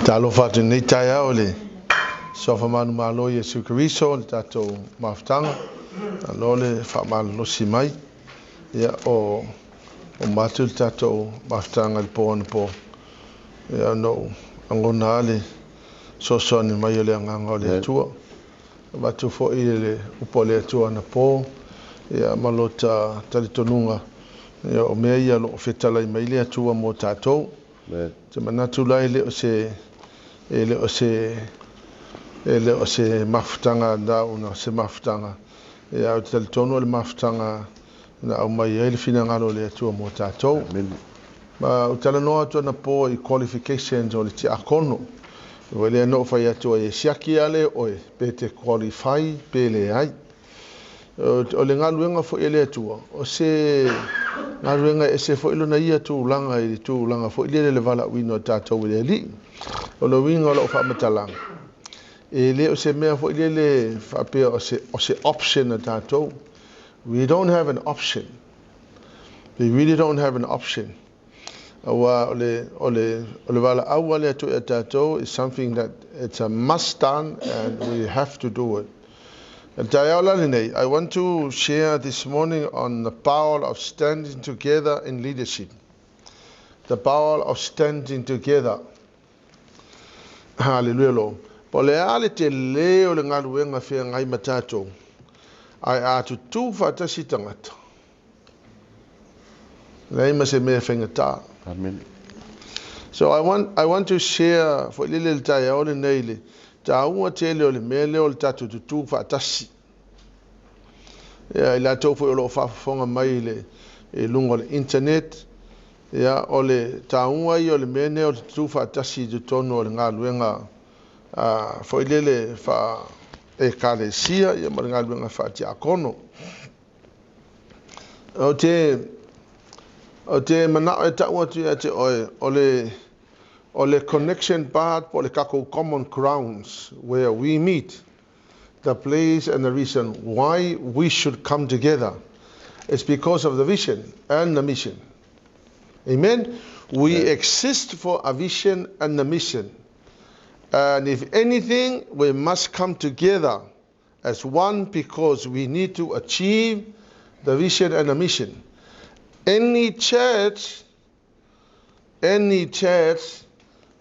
Talofa atu i lenei taeao i le Suafa Manumalo Iesu Keriso le tatou mafutaga. Malo le faamalolosi mai. Ia o o matu le tatou mafutaga i le po anapo. Ia ona ou lagona lava le fesoasoani mai o le Agaga o le Atua. Avatu foi le upu a le Atua anapo, ia ma lota talitonuga, ia o mea ia o lo o fetalai mai le Atua mo tatou. Ou te manatu la e le o se, e le o se, e le o se mafutaga na ona o se mafutaga, ia ae ou te talitonu o le mafutaga na aumai ai le finagalo o le Atua mo tatou. Ma ou talanoa atu anapo i qualifications o le tiakono. Ua lea na ou fai atu ai e siaki lava le oe pe te qualify pe leai. O le galuega foi a le Atua, o se galuega e ese foi lona ia tulaga i le tulaga foi lele le valaauina o tatou e le Alii. O le uiga o lau faamatalaga, e le o se mea foi lele faapea o se option a tatou. We don't have an option. We really don't have an option. Aua o le, o le, o le valaau a le Atua ia tatou is something that it's a must done and we have to do it. Le taeao la lenei, I want to share this morning on the power of standing together in leadership. The power of standing together. Hallelujah lo. Po o le a le tele o le galuega feagai ma tatou, ae a tutū faatasi tagata, leai ma se mea e faigata. Amen. So I want to share foi lele le taeao lenei le taua tele o le mea lea o le tatou tutū faatasi. Ia, i latou foi o lo o faafofoga mai i luga o le internet, ia, o le taua ia o le mea lea o le tutū faatasi i totonu o le galuega foi lele faa ekalesia ia ma le galuega faatiakono. Ou te manao e tau atu ia te oe o le connection part po o le tatou common grounds where we meet, the place and the reason why we should come together is because of the vision and the mission. Amen. We exist for a vision and a mission. And if anything, we must come together as one because we need to achieve the vision and the mission. Any church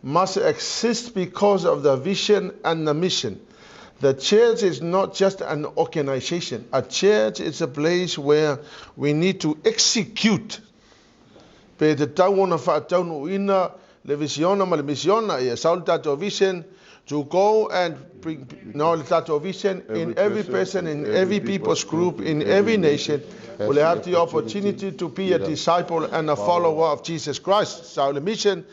must exist because of the vision and the mission. The church is not just an organization. A church is a place where we need to execute. Pe tatau ona faataunuuina le visiona ma le misiona ia sau le tatou vision to go and bring no le tatou vision in every person, in every people's group, in every nation will have the opportunity to be a disciple and a follower of Jesus Christ. So the mission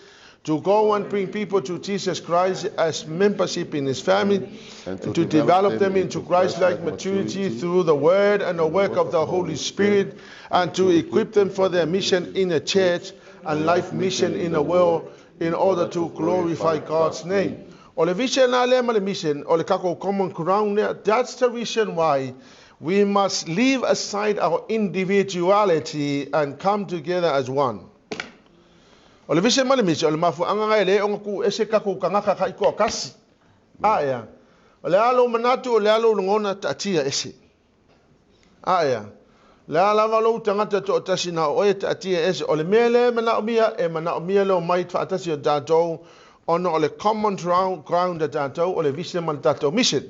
to go and bring people to Jesus Christ as membership in his family and to develop them into Christ-like maturity through the word and the work of the Holy Spirit and to equip them for their mission in the church and life mission in the world in order to glorify God's name. O le vision a lea ma le mission, o le tatou common ground lea, that's the reason why we must leave aside our individuality and come together as one. O le vision ma le mission, o le mafuaaga lena e le ona tu ese tatou tagata ka itoa kasi. A ea. O le a lou manatu, o le a lou lagona taatia ese. A ea. Le a lava lou tagata toatasi na o oe taatia ese. O le mea lea manaomia, e manaomia le omai faatasi o tatou, ona o le common ground a tatou, o le vision ma le tatou mission.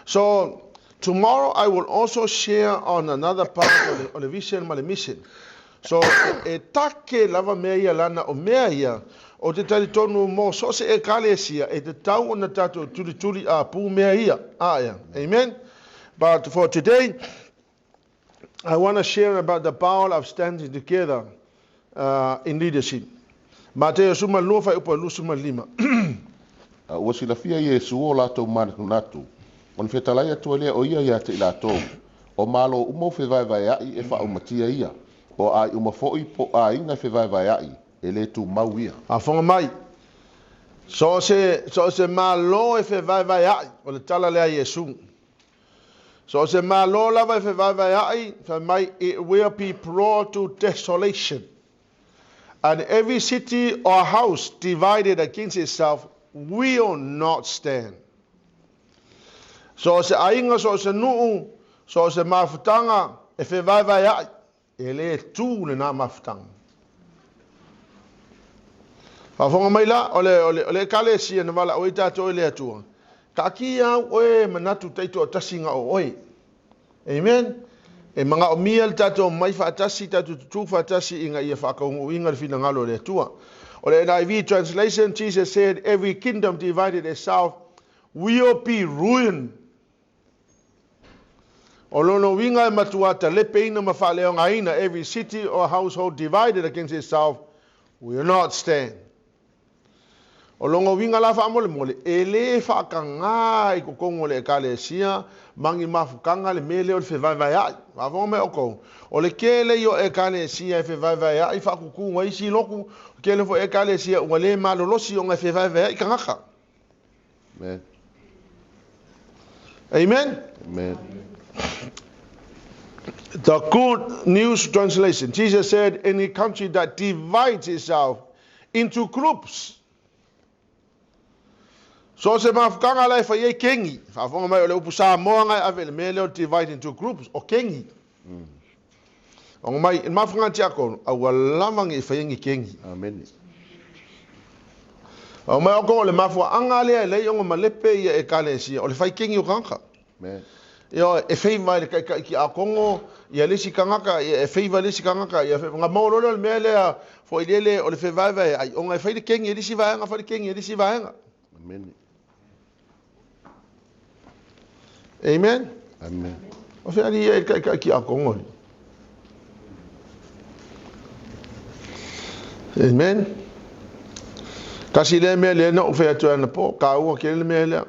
So, tomorrow I will also share on another part o le vision ma le mission. So, e take lava mea ia lana o mea ia, o te talitonu mo so se ekalesia, e tatau ona tatou tulituli a pu mea ia. Ah, yeah. Amen. But for today, I want to share about the power of standing together in leadership. Mateo 12 fuaiupu 25. A ua silafia Iesu o latou manatunatu. Ona fetalai atu ai lea o ia ia te i latou. O malo uma o fevaevaea'i e faaumatia ia. O ai uma foi po aiga e fevaevaea'i e le tumau ia. A fonga mai. So se malo e fevaevaea'i o le tala lea Iesu. So se malo lava e fevaevaea'i, fai mai, it will be brought to desolation. And every city or house divided against itself will not stand. So o se aiga, so o se nuu, so o se mafutaga e fevaevaea'i, e lē tū lenā mafutaga. Faafofoga mai la, o le, o le, o le Ekalesia na valaau ai tatou e le Atua, taatia au oe e manatu taitoatasi na o oe. Amen. E magaomia le tatou omai faatasi, tatou tutū faatasi ina ia faataunuuina le finagalo o le Atua. O le NIV translation, Jesus said, every kingdom divided itself will be ruined. O lona uiga e matuā talepeina ma faaleaogaina, every city or household divided against itself will not stand. O lona uiga la faamolemole, e lē faatagā i totonu o le Ekalesia ma ni mafutaga le mea lea o le fevaevaea'i. Faafofoga mai outou, o le tele ia o Ekalesia e fevaevaea'i faatutū ai isi lotu, o le tele foi o Ekalesia ua lē malolosi ona e fevaevaea'i tagata. Amen. Amen? Amen. The Good News Translation. Jesus said, any country that divides itself into groups. So o se mafutaga la e fai ai kengi. Faafofoga mai o le upu Samoa na e ave i le mea lea o le divide into groups, o kengi. Ona mai, i le mafuga tiakono, aua lava ne i faia ni kengi. Amene. Ao mai outou o le mafuaaga lea e leai ona malepe ia Ekalesia, o le fai kengi o tagata. Amen. Ioe, e feiva e le taitai tiakono ia le isi tagata, ia e feiva e le isi tagata, ia feiva. Ona maua loa lea o le mea lea foi lele o le fevaevaeai, ona e fai le kengi e le isi vaega, fai le kengi e le isi vaega. Amene. Amen. Amen. O fea alii ia e taitai tiakono alii. Amen. Tasi lea mea lea na ou fai atu ai anapo, kāua tele le mea lea.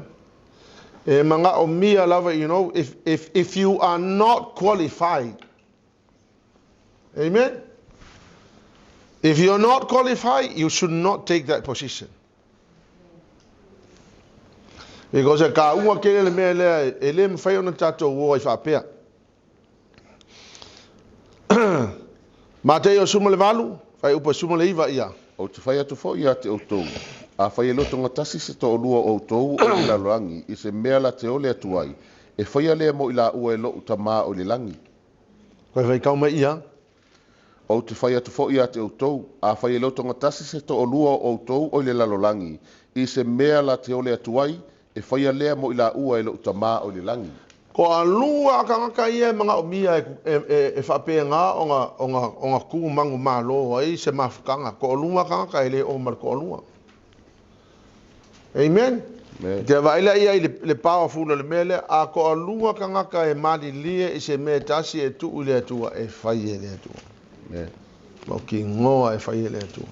E manaomia lava, you know, if you are not qualified. Amen. If you are not qualified, you should not take that position. Because e kāua tele le mea lea, e le mawhai ona tātou o ai whaapea. Matei o 18, fuaiupu e 19 ia. Ou te fai atu foi ia te outou, afai e lotogatasi se toalua o outou o i le lalolagi i se mea la te ole atu ai, e faia lea mo i laua e loʻu Tamā o i le lagi. Koe whaikau mai ia. Ou te fai atu foi ia te outou, afai e lotogatasi se toalua o outou o i le lalolagi i se mea la te ole atu ai, e faia lea mo i laua e loʻu Tamā o i le lagi. Toalua tagata ia e manaomia e faapena ona tu manumalo ai se mafutaga. Toalua tagata e le oo ma le toalua. Amen. Amen. Te vaai lea ia i le powerful o le mea lea, a toalua tagata e malilie i se mea e tasi e tuu i le Atua, e fai e le Atua. Amen. Ma o kinoa e fai e le Atua.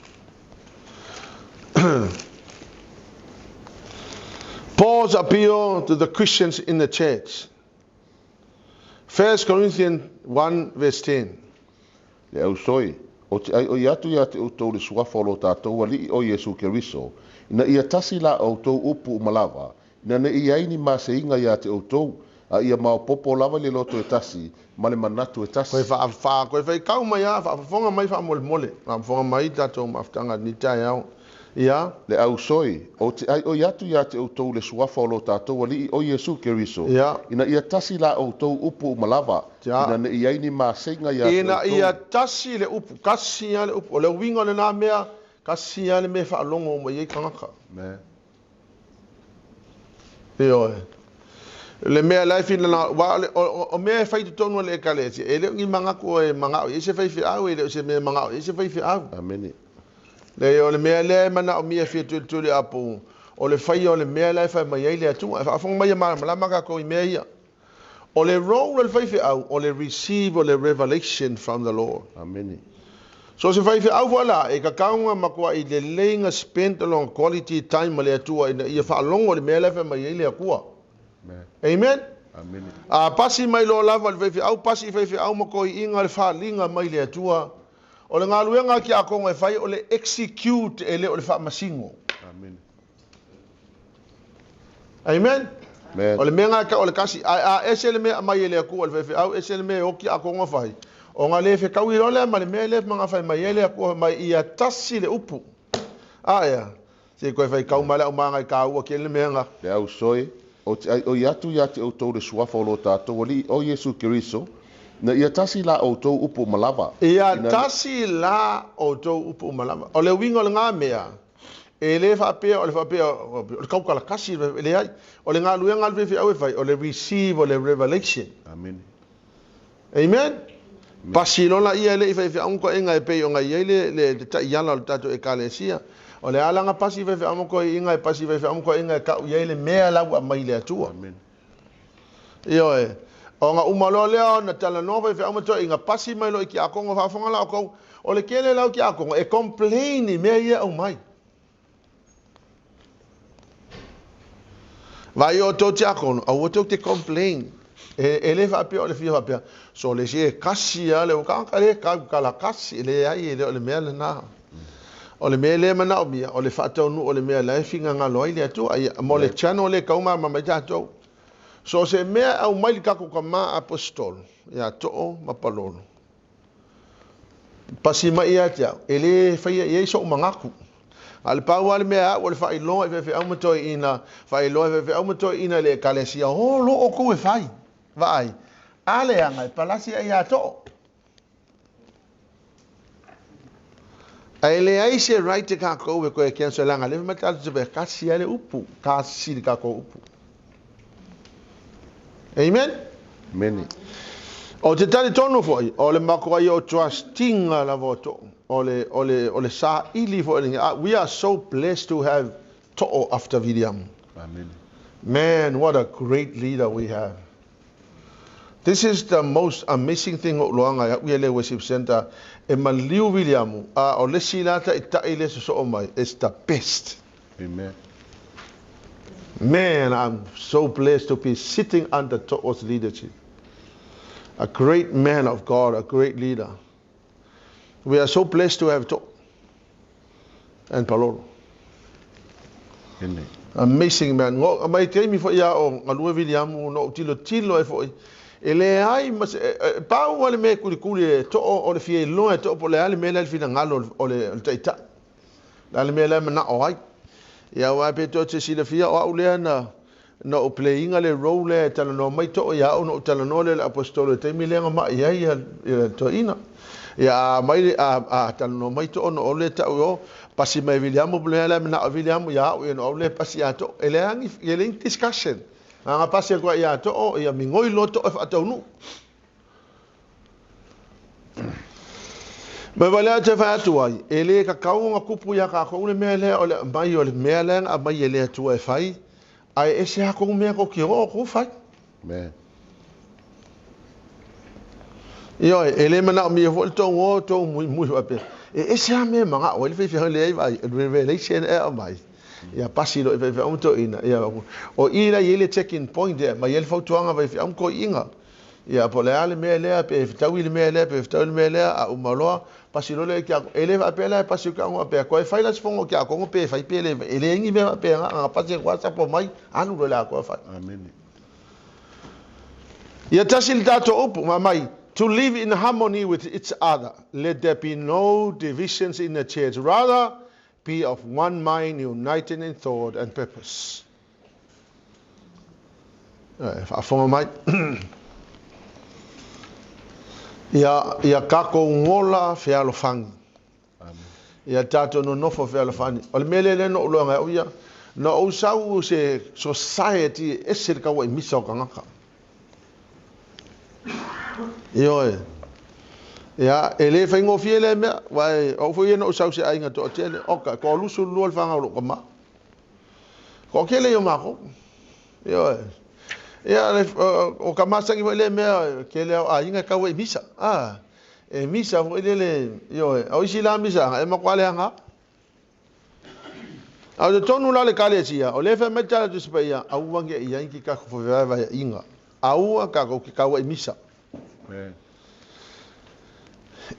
Paul's appeal to the Christians in the church. 1 Corinthians 1 verse 10. Le ausoi, ou te ʻaiʻoi atu iā te outou le suafa o lo tātou Aliʻi ʻo Iesū Keriso, ina ia tasi la ʻoutou upu uma lava, ina ne i i ai ni maseiga iā te ʻoutou, a ia maopopo lava i le loto e tasi ma le manatu e tasi. Koe wha, koe whaikau mai a, whaafofoga mai faamolemole, faafofoga mai tatou mafutaga ni taeao. Ia. Le ausoi, ou te ʻaiʻoi atu iā te ʻoutou le suafa o lo tātou Aliʻi ʻo Iesū Keriso, Ia. ina ia tasi la ʻoutou upu uma lava, Ia. ina ne i ai ni maseiga iā te Ina ia ʻoutou. tasi le upu, tasi lava le upu. O le uiga o lenā mea, tasi lava le mea e faalogo uma i ai tagata. Amen. Ioe. Le mea la e finagalo, aua o le, o, o mea e fai i totonu o le Ekalesia, e le o ni manatu e manao i ai se faifeau, e le o se mea e manao i ai se faifeau. Amene. Leai, o le mea lea e manaomia e fia tulituli apu, o le faia o le mea la e fai mai ai le Atua. E faafofoga mai ia malamalama tatou i mea ia. O le role o le faifeau, o le receive o le revelation from the Lord. Amene. So se faifeau foi la, e tatau ona matuai lelei ona spend lona quality time ma le Atua ina ia faalogo i le mea la e fai mai ai le Atua. Amen. Amen. Amene. A pasi mai loa lava le faifeau, pasi i faifeau ma toeiina le faliga mai le Atua. O le galuega a tiakono e fai o le execute e le o le faamasino. Amene. Amen. Amen. O le mea lena e tau o le kasi, ae a ese le mea e aumai e le Atua i le faifeau, ese le mea e o tiakono fai, ona le fetaui loa lea ma le mea lea e fai mai ai le Atua, fai mai ia tasi le upu. A ea? Se i koe faitau mai le aumaga i taua tele mea na. Le auso e, ou te ʻaiʻoi atu iā te ʻoutou le suafa o lo tātou Alii o Iesu Keriso, ina ia tasi la ʻoutou upu uma lava, Ia ina. tasi la ʻoutou upu uma lava. O le uiga o lena mea, e le faapea o le faapea o le tautalakasi, e leai. O le galuega a le faifeau e fai, o le receive o le revelation. Amene. Amen. Pasi loa laia e le i faifeau ma toeaiga e pei ona i ai le, le, le taiala o le tatou Ekalesia. O le a la na pasi faifeau ma toeaiga e pasi faifeau ma toeaiga e tau i ai le mea la ua aumai i le Atua. Amen. Ioe. Ona uma loa lea ona talanoa faifeau ma toeaiga, pasi mai loa i tiakono, faafofoga la outou, o le tele la o tiakono e complain i mea ia e aumai. Vaai outou tiakono, aua tou te complain. E le faapea o le fia faapea, so le isi e kasi lava le tagata le tautalakasi, e leai, e le o le mea lena. O le mea lea e manaomia, o le faataunuu o le mea la e finagalo ai le Atua. Ia, mo le channel lea e tau malamalama ai tatou. So o se mea e aumai le tatou tama aposetolo, ia Too ma Palolo, pasi mai ia te au, e le faia i ai so'u manatu. A o le pau lava le mea a au o le faailoa i faifeau ma toeaiina, faailoa i faifeau ma toeaiina i le Ekalesia, o lo outou e fai, vaai, a leaga e palasi ai ia Too. Ae leai se right e kākou e koe cancel leaga lea fai mai tatou te kasi lava le upu, kasi le tatou upu. Amen. Amene. O te talitonu foi, o le matuai o trustinga lava o Too, o le, o le, o le saili foi le, we are so blessed to have Too after Viliamu. Amene. Man, what a great leader we have. This is the most amazing thing o uloaga e au ia le worship center e maliu Viliamu a o le isi la taitai le sosoo mai it's the best. Amen. Man, I'm so blessed to be sitting under To'o's leadership. A great man of God, a great leader. We are so blessed to have To'o and Palolo. Amen. Amazing man. Ngo, mai taimi foi ia o galue Viliamu no tilotilo ai foi. E leai ma se, e, pau lava le mea e kulikuli e To'o o le fia iloa e To'o po o le a le mea lea le finagalo o le taitai. Le a le mea la e manao ai. Ia aua pe tou te silafia o au lea na na ou play-ina le role lea e talanoa mai To'o ia au na ou talanoa lea i le Aposetolo i le taimi lea na ma'i ai ia le toeaina. Ia a mai a a talanoa mai To'o na ou lea ta'u o pasi mai e Viliamu po o le mea la e manao e Viliamu ia au ia na ou lea pasi ia To'o. E leai ni e leai ni discussion. Na ona pasi atu lava ia To'o ia migoi loa To'o e faataunuu. Ma wale atu e whai atu ai, e le kakau o ngā kupu i a kākou le mea lea o le aumai o le mea lea na aumai e le Atua e fai, ae ese a kou mea kou ke oo kou fai. Amen. Ioe, e le manaomia foi le tou o tou muimui faapea, e ese a mea e manao ai le faifeau leai vaai, o le revelation e aumai, ia pasi loa i faifeau ma toeaiina, ia o i la i ai le checking point e aumai ai le fautuaga a faifeau ma toeaiina. Ia, po o le a le mea lea, pe fetaui le mea lea, pe fetaui le mea lea, a uma loa, pasi loa lea i tiakono. E le faapea la e pasi o tiakono faapea, toe fai la se fono o tiakono pe fai pe le fai. E leai ni mea faapena, na ona pasi atu lava sapo mai, alu loa i le atoa fai. Amene. Ia tasi le tatou upu, ma mai, To live in harmony with each other, let there be no divisions in the church, rather be of one mind, united in thought and purpose. E faafofoga mai. Ia, ia tatou gola fealofani. Ia tatou nonofo fealofani. O le mea lea lea na ou iloa ai au ia, na ou sau se society e ese le tauai misa o tagata. Ioe. Ia, e le faigofie lea mea, aua o au foi ia na ou sau i se aiga toatele, oka, e toalusulua le fanau a lou tama. Toatele ia o matou. Ioe. Ia, o ka masani foi lea mea, tele lava o aiga e tau ai i misa. A, e misa foi lele, ioe. A o isi la misaaga, e matua leaga lava. A o totonu la o le Ekalesia, o lea e fai mai le Tala Tusi Paia, aua ne i i ai ni tatou fevaevaeaiga. Aua tatou te tau ai i misa.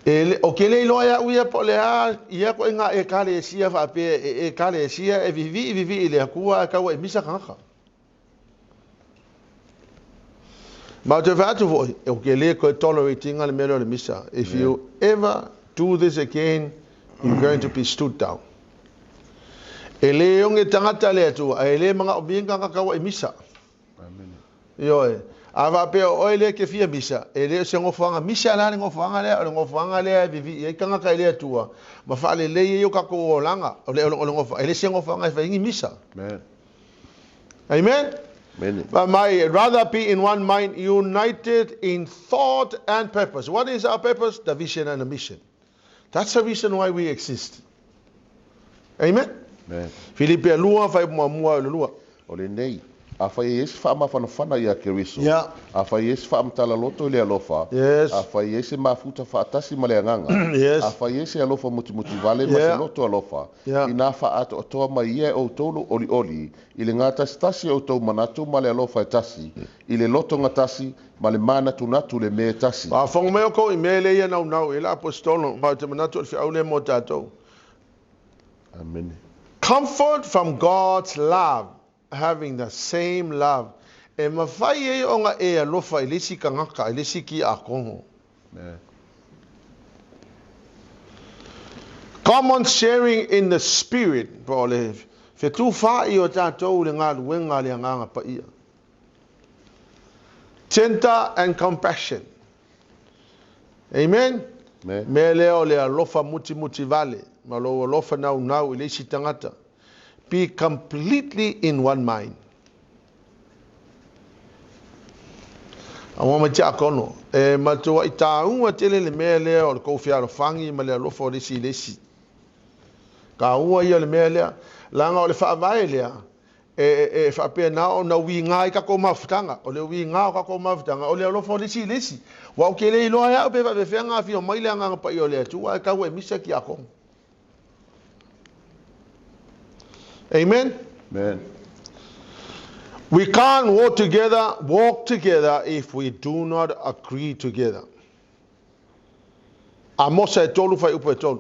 E le, o ke le iloa e au ia po o le a ia koʻi Ekalesia faapea e Ekalesia e vivii vivii i le Atua ae tau ai i misa tagata. Ma ou te fai atu foi, ou te le toe tolerate ina le mea lea o le misa. If you ever do this again, you're going to be stood down. E lē oge tagata le Atua, ae lē manaʻomia ni tagata tauaʻi misa. Amene. Ioe. A faapea o oe lea e te fia misa, e le o se nofoaga misa la le nofoaga lea, o le nofoaga lea e vivii ai tagata i le Atua ma faalelei ai o tatou olaga. O le, o le, o le nofoaga, e le se nofoaga e fai ai ni misa. Amen. Amen? Amene. But my rather be in one mind, united in thought and purpose. What is our purpose? The vision and the mission. That's the reason why we exist. Amen? Amen. Filipia 2, faaipu 1 i le 2. O lenei, afai e i ai se faamafanafana iā Keriso, Yeah. afai e i ai se faamatala-loto i le alofa, afai e i ai se mafuta faatasi ma le agaga, afai e i ai se alofa mutimutivale ma se loto alofa, inā faaatoatoa mai ia e outou lou olioli i le gatasitasi o outou manatu ma le alofa e tasi, i le loto gatasi ma le manatunatu le mea e tasi. Faafofoga mai outou i mea lea ia naunau i ai le Aposetolo, ma ou te manatu o le feau lea mo tatou. Amene. Comfort from God's love, having the same love. E mafai ai ona e alofa i le isi tagata, i le isi kiakono. Amen. Common sharing in the Spirit, po o le fetufaai o tatou i le galuega a le Agaga Paia. Tender and compassion. Amen? Amen. Mea lea o le alofa mutimutivale ma lou alofa naunau i le isi tagata. Be completely in one mind. Aua mai tiakono, e matuai tāua tele le mea lea o le kou fealofagi ma le alofa o le isi i le isi. Tāua ia o le mea lea, leaga o le faavae lea, e faapena ona uiga ai tatou mafutaga. O le uiga o tatou mafutaga, o le alofa o le isi i le isi. Ua ou te le iloa e au pe faapefea ona afio mai le Agaga Paia o le Atua ae tau e misa tiakono. Amen? Amen. We can't walk together if we do not agree together. Amosa e 3 fuaiupu e 3.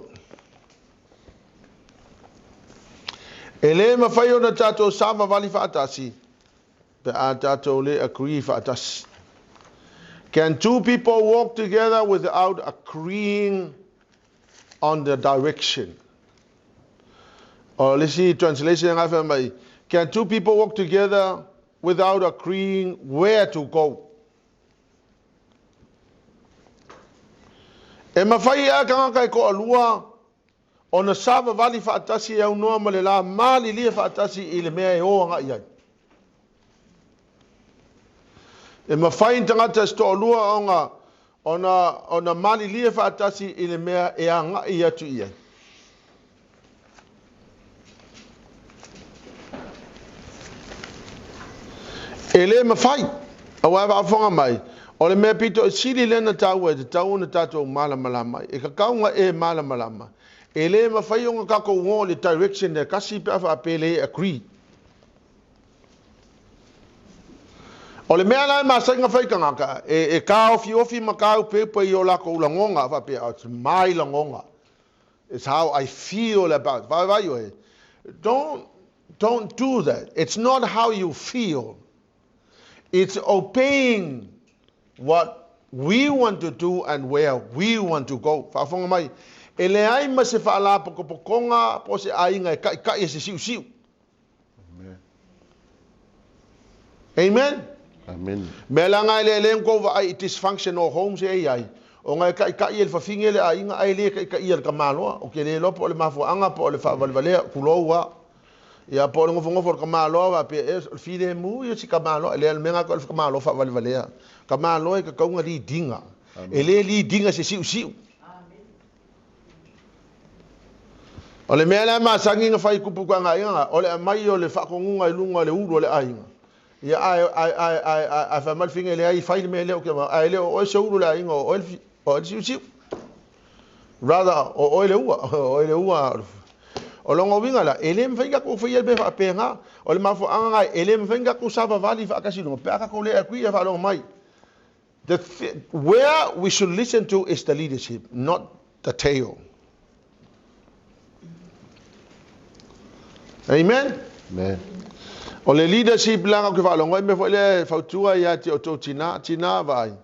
E lē mafai ona tatou savavali faatasi pe a tatou lē agree faatasi. Can two people walk together without agreeing on the direction? O le isi translation e fai mai, can two people walk together without agreeing where to go? E mafai ea tagata e toalua ona savavali faatasi e aunoa ma le la malilie faatasi i le mea e o agai ai. E mafai ni tagata se toalua ona malilie faatasi i le mea e agai atu i ai. E lē mafai, auā e faafofoga mai, o le mea pito i sili lea na taua e tatau ona tatou malamalama ai. E tatau ona e malamalama. E lē mafai ona tatou o i le direction e tasi pe a faapea le agree. O le mea la e masani ona fai tagata, e taofiofi ma taupeupe i o latou lagona, faapea, oh, it's my lagona. It's how I feel about. Vai vai oe. Don't do that. It's not how you feel. It's obeying what we want to do and where we want to go. Faafofoga mai, e leai ma se faalapotopotoga po o se aiga e taʻitaʻi e se siusiu. Amen. Amen? Amen. Mea laga e lelei ona tou vaai i dysfunctional homes e i ai, ona e taʻitaʻi e le fafine le aiga ae lē taʻitaʻia e le tamāloa. Ou te le iloa po o le mafuaaga po o le faavalevalea, tulou a. Ia po o le nofonofo o le tamāloa faapea ea o le filemu ia si tamāloa. E leai o le mea lena o le tamāloa faavalevalea. Tamāloa e tatau ona lead ina. E lē lead ina e se siusiu. O le mea lea e masani ona fai tupu i aiga, o le aumai o le faatonuga i luga o le ulu o le aiga. Ia ae ae ae ae ae ae fai mai le fafine leai fai le mea lea ou te ae le o oe se ulu o le aiga o oe le o oe le siusiu. Rather o oe le ua, o oe le ua. O lona uiga la, e lē mafai ona tatou faia le mea faapena. O le mafuaaga lena e lē mafai ona tatou savavali faatasi i luga pe a tatou le agree e faalogo mai. Where we should listen to is the leadership, not the tail. Amen? Amen. O le leadership laga ou te faalogo ai mea foi lea e fautua ia te outou tinā, tinā vaai.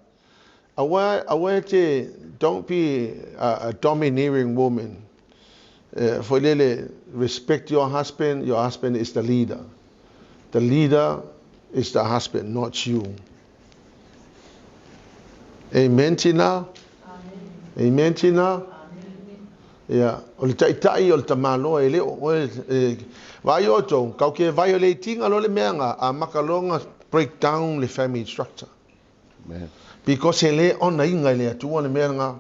Aua, aua e te, don't be a domineering woman. Foi lele, Respect your husband. Your husband is the leader. The leader is the husband, not you. Amen, Tina? Amen, Amen Tina? Ia, o le taitai o le tamaloa e le o oe e vaai outou, kau ke violate ina loa le mea nga, a maka loa nga break down le family structure. Amen. Because e le ona inga i le Atua le mea nga.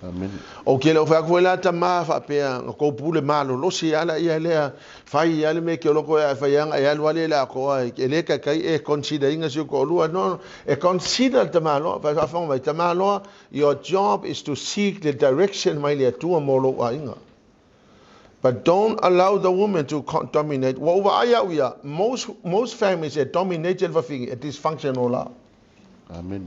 Amen. O ke le o whai koe la tama whaapea, nga kou pule malolosi ala ia lea, fai ia le me ke oloko e whai anga e alu ale la koa, e le kai kai e consider inga si ko olua, no, e consider le tamaloa, whai whaafanga mai tamaloa, your job is to seek the direction mai le Atua mo lou aiga. But don't allow the woman to dominate. Ua ou vaai au ia, most, most families e dominate le fafine, e dysfunctional la. Amene.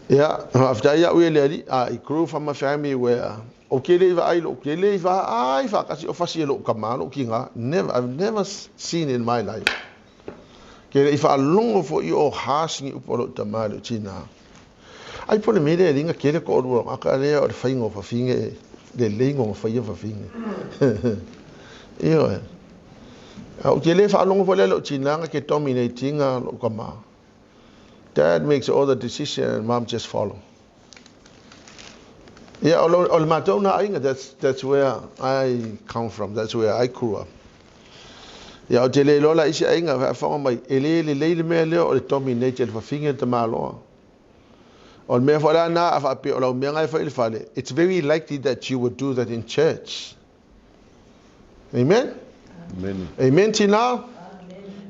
Ia, faafetai au ia le Alii, I grew from a family where o ke le i vaai lou, ke le i vaai faatasi o fasi e lou tama lou kiga, never, I've never seen in my life. Ke le i faalogo foi o harsh ni upu a lou tama i lou tina. Ai po le mea lea e liga kele ko olua aka lea o le faiga o fafine lelei gona faia fafine. Ioe. A ou te le faalogo foi lea lou tina ke dominate ina lou tama. Dad makes all the decision and mom just follow. Yeah, o le matou na aiga, that's where I come from, that's where I grew up. Ia, ou te le iloa la isi aiga, faafofoga mai, e le lelei le mea lea o le dominate e le fafine le tamaloa. O le mea foi la na a faapea o lau mea nga e fai i le fale, it's very likely that you would do that in church. Amen? Amen. Amen, tina?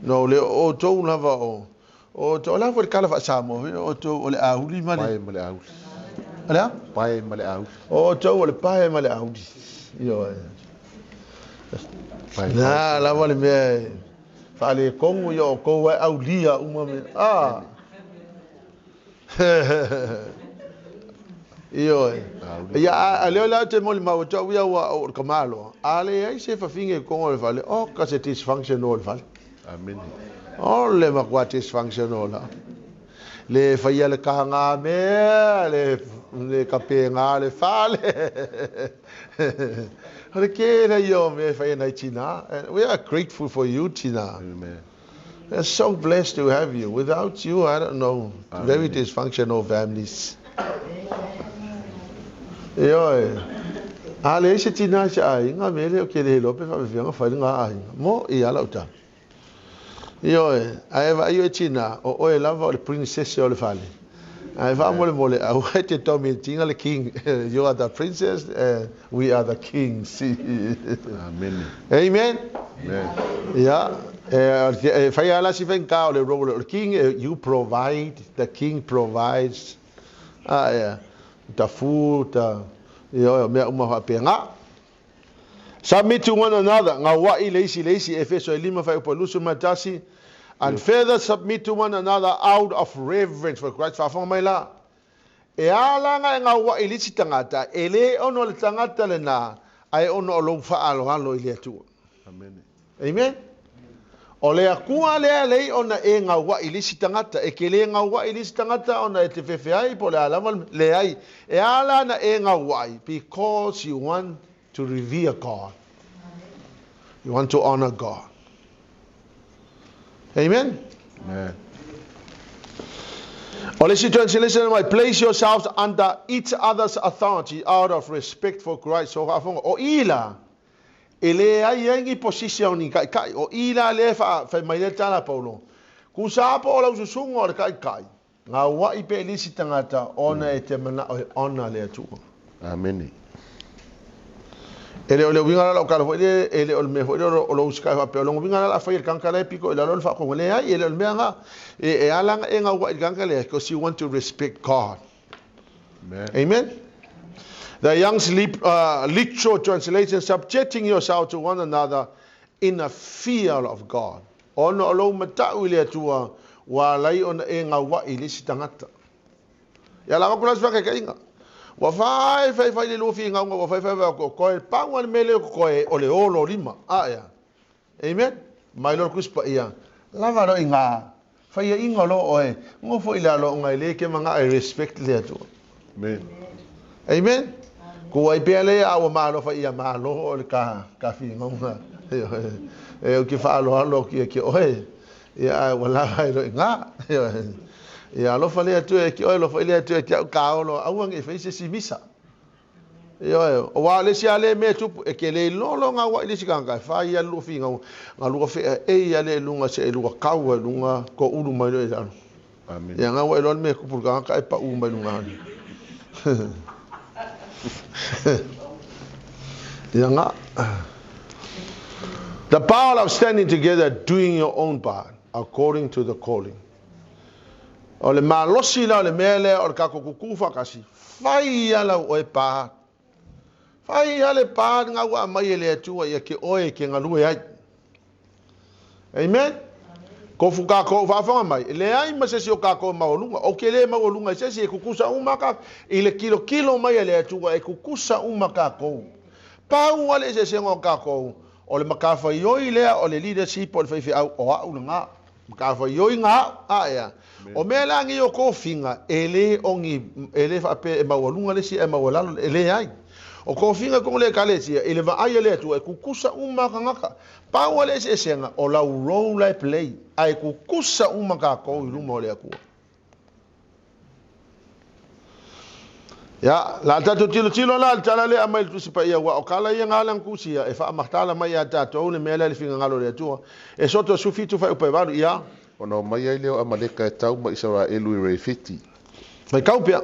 No, le o outou lava o, o outou, o le a foi le tala faa-Samoa foi, o outou o le auli ma le... Pae ma le auli. O le a? Pae ma le auli. O outou o le pae ma le auli. Ioe. Pae, Na lava le mea e faaletonu ia outou e aulia uma mea. Ah. Ioe. Ia, a leo la te moli mau atu au ia ua o le kamalo. A le ai se fafine i kongo le fale, o ka se dysfunctional le fale. Amen. O le makua dysfunctional la. Le whaia le kaha ngā mea, le kape ngā le fale. O le ke la i o mea whaia nei Tina. And we are grateful for you, Tina. Amen. We are so blessed to have you. Without you, I don't know, Amen. very dysfunctional families. Ioe. A le se tina se aiga, me le o ke le lope fa me fa ngā aiga. Mo i ala uta. Ioe, ae vaai oe tina, o oe lava o le princess o le fale. Ae faamolemole, aua e te dominatinga le king. You are the princess, and we are the kings. Amen. Amen. Amen. Ia, e whai ala si whenga o le role o le king, you provide, the king provides. Ah, yeah. The food, the, ioe, mea uma whaapea. Submit to one another, ngā wai le isi le isi, Efeso e lima whai upo lusu matasi, and further submit to one another out of reverence for Christ. Faafofoga mai la. E ala ana e ngā wai le isi tangata, e le ono le tangata le nā, ae ono o lou whaaloalo i le Atua. Amen. Amen. O le Atua lea lei ona e ngā wai le isi tangata, e ke le ngā wai le isi tangata ona e te whewhe ai, po le alava le ai. E ala ana e ngā wai, because you want to revere God. You want to honor God. Amen? Amen. O le isi translation mai, place yourselves under each other's authority out of respect for Christ. So faafofoga, o i la, e leai ai ni position ni kaikai. O i la le whai mai le tala Paulo. Ku sa po o lau susunga o le kaikai. Ngā wai pe lisi tangata ona e te mana o e ona le Atua. Amene. E le o le uiga la lau kala foi le, e le o le mea foi le o lou sky faapea o longa uiga la la fai e le kanka le piko i lalo le whaakonga le ai, e le o le mea nga, e ala nga e ngā wai le kanka le, because you want to respect God. Amen. Amen. The Young's literal translation, subjecting yourself to one another in a fear of God. Ona o lou matau i le Atua, ua alai ona e ngā wai le isi tangata. Ia la aku la se whakakeinga. Ua whai whai whai le lufi ngā unga, ua whai whai whai ko koe, paunga le mele o koe o le olo lima. A ia. Amen. Mai lor kuspa ia. Lava ro i ngā. Whai ia inga lo oe. Ngofo i le alo ngai le ke manga I respect le Atua. Amen. Amen. Ku ai pea lea a ua maalofa ia malo o le ka ka finauga. E o ke whaaloalo ki e ke oe. Ia a ua lava e loi ngā. Ia alofa le atu e ke oe, alofa i le atu e ke au kaolo, aua nge whai se si misa. Ioe, auā o le isi lava lea mea e tupu, e te le iloa loa gauaʻi le isi tagata e fai a le lua finau, ga lua fea ei a le luga se e lua kau ai luga toulu mai loa i lalo. Amen. Ia gauaʻi loa le mea e tupu i le tagata e paʻu mai luga ane. Ia ga. The power of standing together doing your own part according to the calling. O le malosi la o le mea lea o le tatou kukū faatasi, fai ia lau oe pā. Fai ia le pā lena ua aumai e le Atua ia ke oe e ke galue ai. Amen? Kofu kākou faafofoga mai, e leai ma se isi o kākou e maualuga. Ou te le maualuga i se isi, e kukusa uma ka, i le kilokilo mai a le Atua, e kukusa uma kākou. Pau lava le eseesega o kākou, o le matafaioi lea o le leadership o le faifeau, o au lena. Matafaioi ngā au, a ea. O mea la nei o tofiga, e le o ni, e le faapea e maualuga le isi ae maualalo, e leai. O tofiga i totonu o le Ekalesia, i le vaai a le Atua, e tutusa uma tagata. Pau lava le eseesega, o lau role la e play, ae tutusa uma tatou i luma o le Atua. Ia, la tatou tilotilo la i le tala lea e aumai i le Tusi Paia, aua o tala ia na ala na tusia e faamatala mai ia tatou le mea lea i le finagalo o le Atua. Esoto 17 fuaiupu e 8, ia. Ona omai ai lea o Amaleka e tau ma Isaraelu i Refiti. Faitau pea.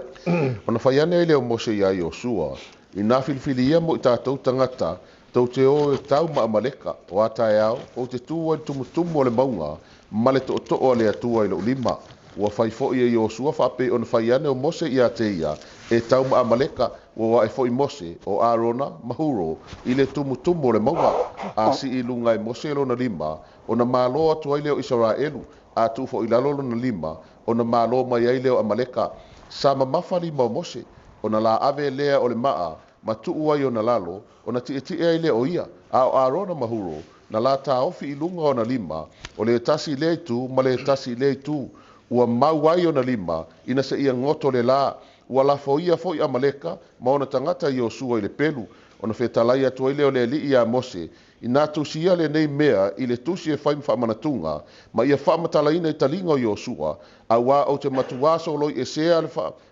Ona fai ane ai lea o Mose iā Iosua, Inā filifili ia mo i tatou tagata, tou te o e tau ma Amaleka, o a taeao, ou te tū ai i le tumutumu o le mauga, ma le tootoo a le Atua i lou lima. Ua fai foi e Iosua faapei ona fai ane o Mose iā te ia, e tau ma Amaleka, ua o aʻe foi Mose, o Arona, ma Huro, i le tumutumu o le mauga. A sii i luga e Mose lona lima, ona malo atu ai lea o Isaraelu, a tuu foi i lalo lona lima, ona malo mai ai lea o Amaleka. Sa mamafa lima o Mose, ona laave lea o le maa, ma tuu ai ona lalo, ona tietie ai lea o ia, a o Arona ma Huro, na la taofi i luga ona lima, o le tasi i lea itu ma le tasi i lea itu, ua mau ai ona lima, ina seia goto le la. Ua lafoia foi Amaleka ma ona tagata i Iosua i le pelu, ona fetalai atu ai lea o le Alii iā Mose, Inā tusia lenei mea i le tusi e fai ma faamanatuga, ma ia faamatalaina i taliga o Iosua, auā ou te matuā soloi esea le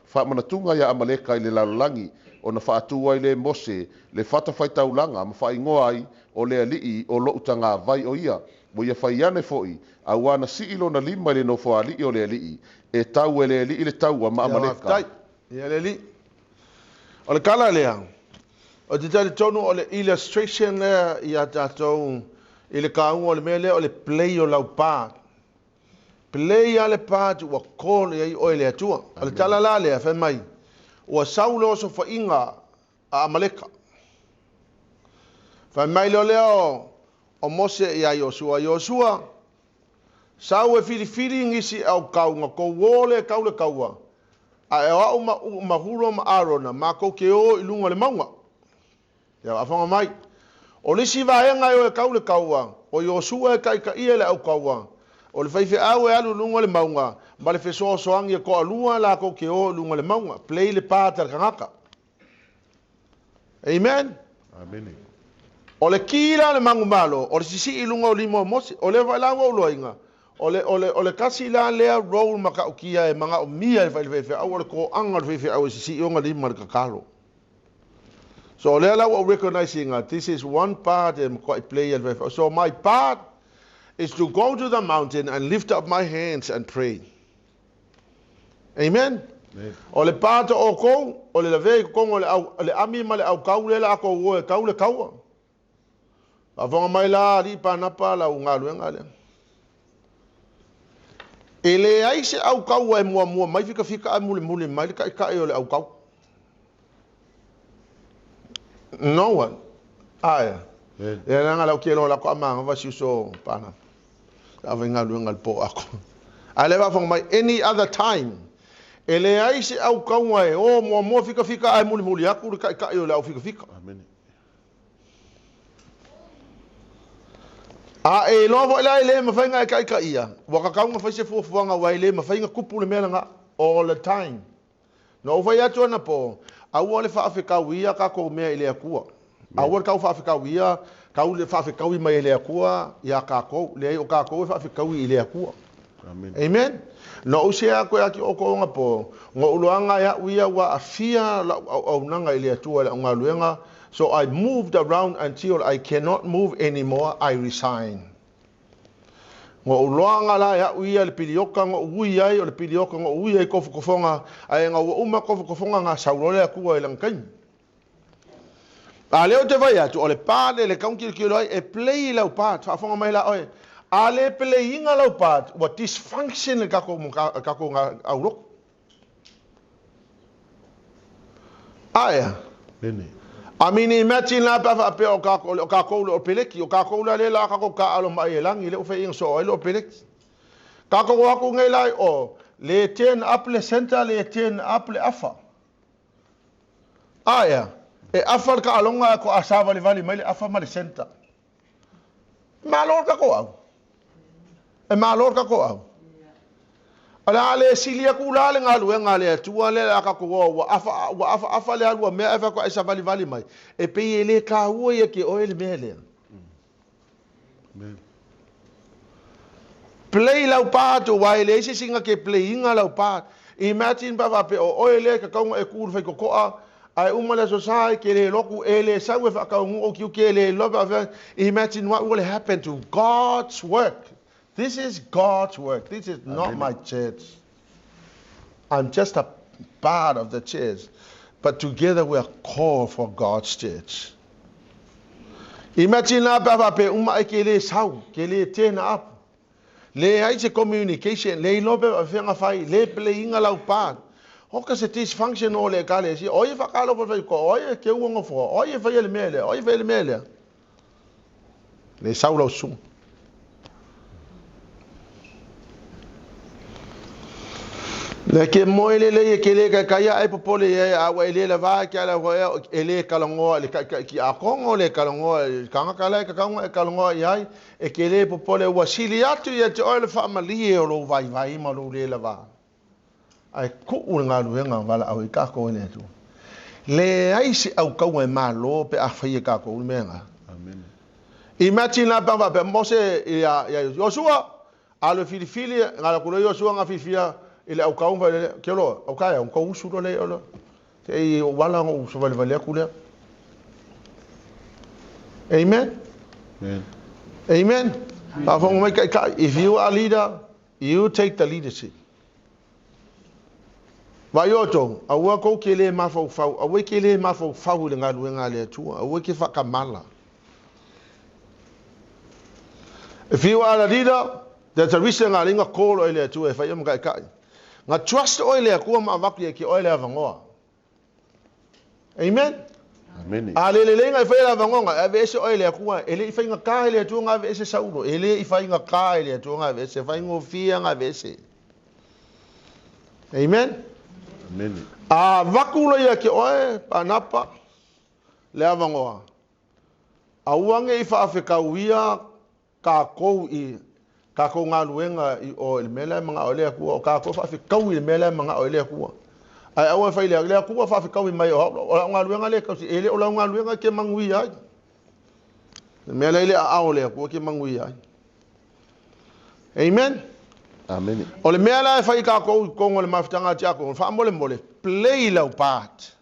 faamanatuga iā Amaleka i le lalolagi, ona faatū ai lea e Mose le fatafaitaulaga ma faaigoa ai o le Alii o loʻu tagavai o ia, ua ia fai ane foi, auā na sii lona lima i le nofoalii o le Alii, e tau e le Alii le taua ma Ia Amaleka. faafetai ia le Alii. O le tala lea, ou te talitonu o le illustration lea ia tatou i le taua o le mea lea o le play o lau part. Play a le part ua call i ai oe e le Atua. O le tala la lea, fai mai, ua sau le osofaiga a Amaleka. Fai mai loa lea o Mose iā Iosua, Iosua, sau e filifili nisi au kau na tou o lea e kau le taua, ae o au ma, ma Huro ma Arona, matou te o i luga o le mauga. Ia faafofoga mai. O le isi vaega e o e kau le taua, o Iosua e taitaia le au taua. O le faifeau e alu i luga o le mauga, ma le fesoasoani e toalua latou te o i luga o le mauga. Play le part a le tagata. Amen. Amene. O le ki la o le manumalo, o le sisii i luga o lima o Mose. O lea foi la ua ou iloaina, o le, o le, o le tasi la lea role matautia e manaomia e fai le faifeau, o le toaga o le faifeau e sisii ona lima i le tatalo. So o lea la ua ou recognise ina, this is one part e matuai play e le faifeau. So my part is to go to the mountain and lift up my hands and pray. Amen. O le part o outou, o le lavea i totonu o le, au, le ami ma le aukau lea la a tou o e tau le taua. Faafofoga mai la alii Panapa lau galuega lea. E leai se aukaua e muamua mai fikafika ae mulimuli mai le taitai o le aukau. No one. Ae. Ia leaga lau kelo la ko amanga va si uso Panapa. Sa fai galuega i le po ako. Ae lea faafofoga mai, any other time. E leai se aukaua e o muamua fikafika ae mulimuli atu le taitai o le au fikafika. Amene. A e iloa foi la e le mafai ona e taitaia, ua tatau ona fai se fuafuaga aua e le mafai ona tupu le mea lena all the time. Na ou fai atu anapo, Aua le faafekauia kākou mea i le Atua. Aua le tau faafekauia, tau le faafekaui mai e le Atua iā kākou. Leai, o kākou e faafekaui i le Atua. Amen. Amen. Na ou sea atu ia te outou anapo, na ou loaga e a'u ia ua aafia la'u auaunaga i le Atua i la'u galuega, so I moved around until I cannot move anymore, I resign. Na ou loaga la e a'u ia le pilioka na ou ui ai, o le pilioka na ou ui ai i tofotofoga, ae na ua uma tofotofoga na sau loa le Atua i lana taimi. A lea ou te fai atu, o le part le tau tilotilo ai, e play i lau part, faafofoga mai la oe, a le play ina lau part, ua dysfunction le tatou, tatou aulotu. Aea. Nene. I mean, imagine la pe a faapea o kākou, o kākou le o peleki, o kākou la lea la kākou kāʻalo mai e lagi, le ufei inga so ai le o peleki. Kākou o aku nei la o, le turn up le center, le turn up le afa. Aea, e afa le taaloga ae toa savalivali mai le afa ma le centre. Malo le tatou au. E malo le tatou au. O le a le sili atu la le galuega a le Atua lea a tatou o ua afa ua afa afa le alu a mea ae faatoa e savalivali mai. E pei e le taua ia te oe le mea lea. Play lau part aua e leai se isi na te play ina lau part. Imagine pe a faapea o oe lea e tatau ona e tu i le faitotoa ae uma le aso sa e te le lotu e le sau e faataunuu ou tiute e le iloa pe a faapea imagine what will happen to God's work. This is God's work. This is not my church. I'm just a part of the church. But together we are called for God's church. Imagine la pe a faapea uma ai ke le sau, ke le turn up. Leai se communication, le iloa pe faapefea ona fai, le playinga lau part. Hoka se dysfunction o le ekalesia, o ai e whakalofa whai koa, o ai e ke ua ngofoa, o ai e whaia le mea lea, o ai e whaia le mea lea. Le sau lau susuga. Le ke moe lelei e ke le kaikai a e popole i ai a ua e le lava ke ala hoa e le kalongoa i le kaikai ki akongo le kalongoa i kangaka la e kakaunga e kalongoa i ai e ke le popole ua sili atu ia te oe le faamalie o lou vaivai ma lou le lava. Ae kuu le galuega valaau i kākou e le Atua. Leai se aukaua e malo pe a fai e kākou le mea lena. Amen. Imagine la pe a faapea Mose ia ia Iosua alu e filifili ngala atu loa Iosua nga filifia i le aukau ma fai ke olo au kai au kou usu lo le olo te i o wala ngo usu vale vale aku lea. Amen. Amen. Amen. Faafofoga mai kai if you are a leader You take the leadership. Vaai outou, aua kou ke le mafaufau, aua ke le mafaufau i le galuega a le Atua, aua ke whakamala. If you are a leader, there's a reason nga linga call oe le Atua e whai o kai kai. Nga trust oe le Atua ma avaku ia ki oe le avangoa. Amen. Amen. A le lelei nga e whai le avangoa nga ave ese oe le Atua, e le i whai nga ka e le Atua nga ave ese Saulo, e le i whai nga ka e le Atua nga ave ese, whai ngofia nga ave ese. Amen. Amen. A vaku lo ia ki oe, panapa, le avangoa. Aua nge i whaawhekauia kākou i kākou galuega i o i le mea la e manaʻo ai le Akua, o kākou e faafekaui i le mea la e manaʻo ai le Akua. Ae aua e fai le, le Akua faafekaui mai o au, o lau galuega lea e tausi, e le o lau galuega ke manuia ai. Le mea la i le aao o le Akua ke manuia ai. Amen. Amen. O le mea la e fai kākou i totonu o le mafutaga a Tiakono, faamolemole, play lau part.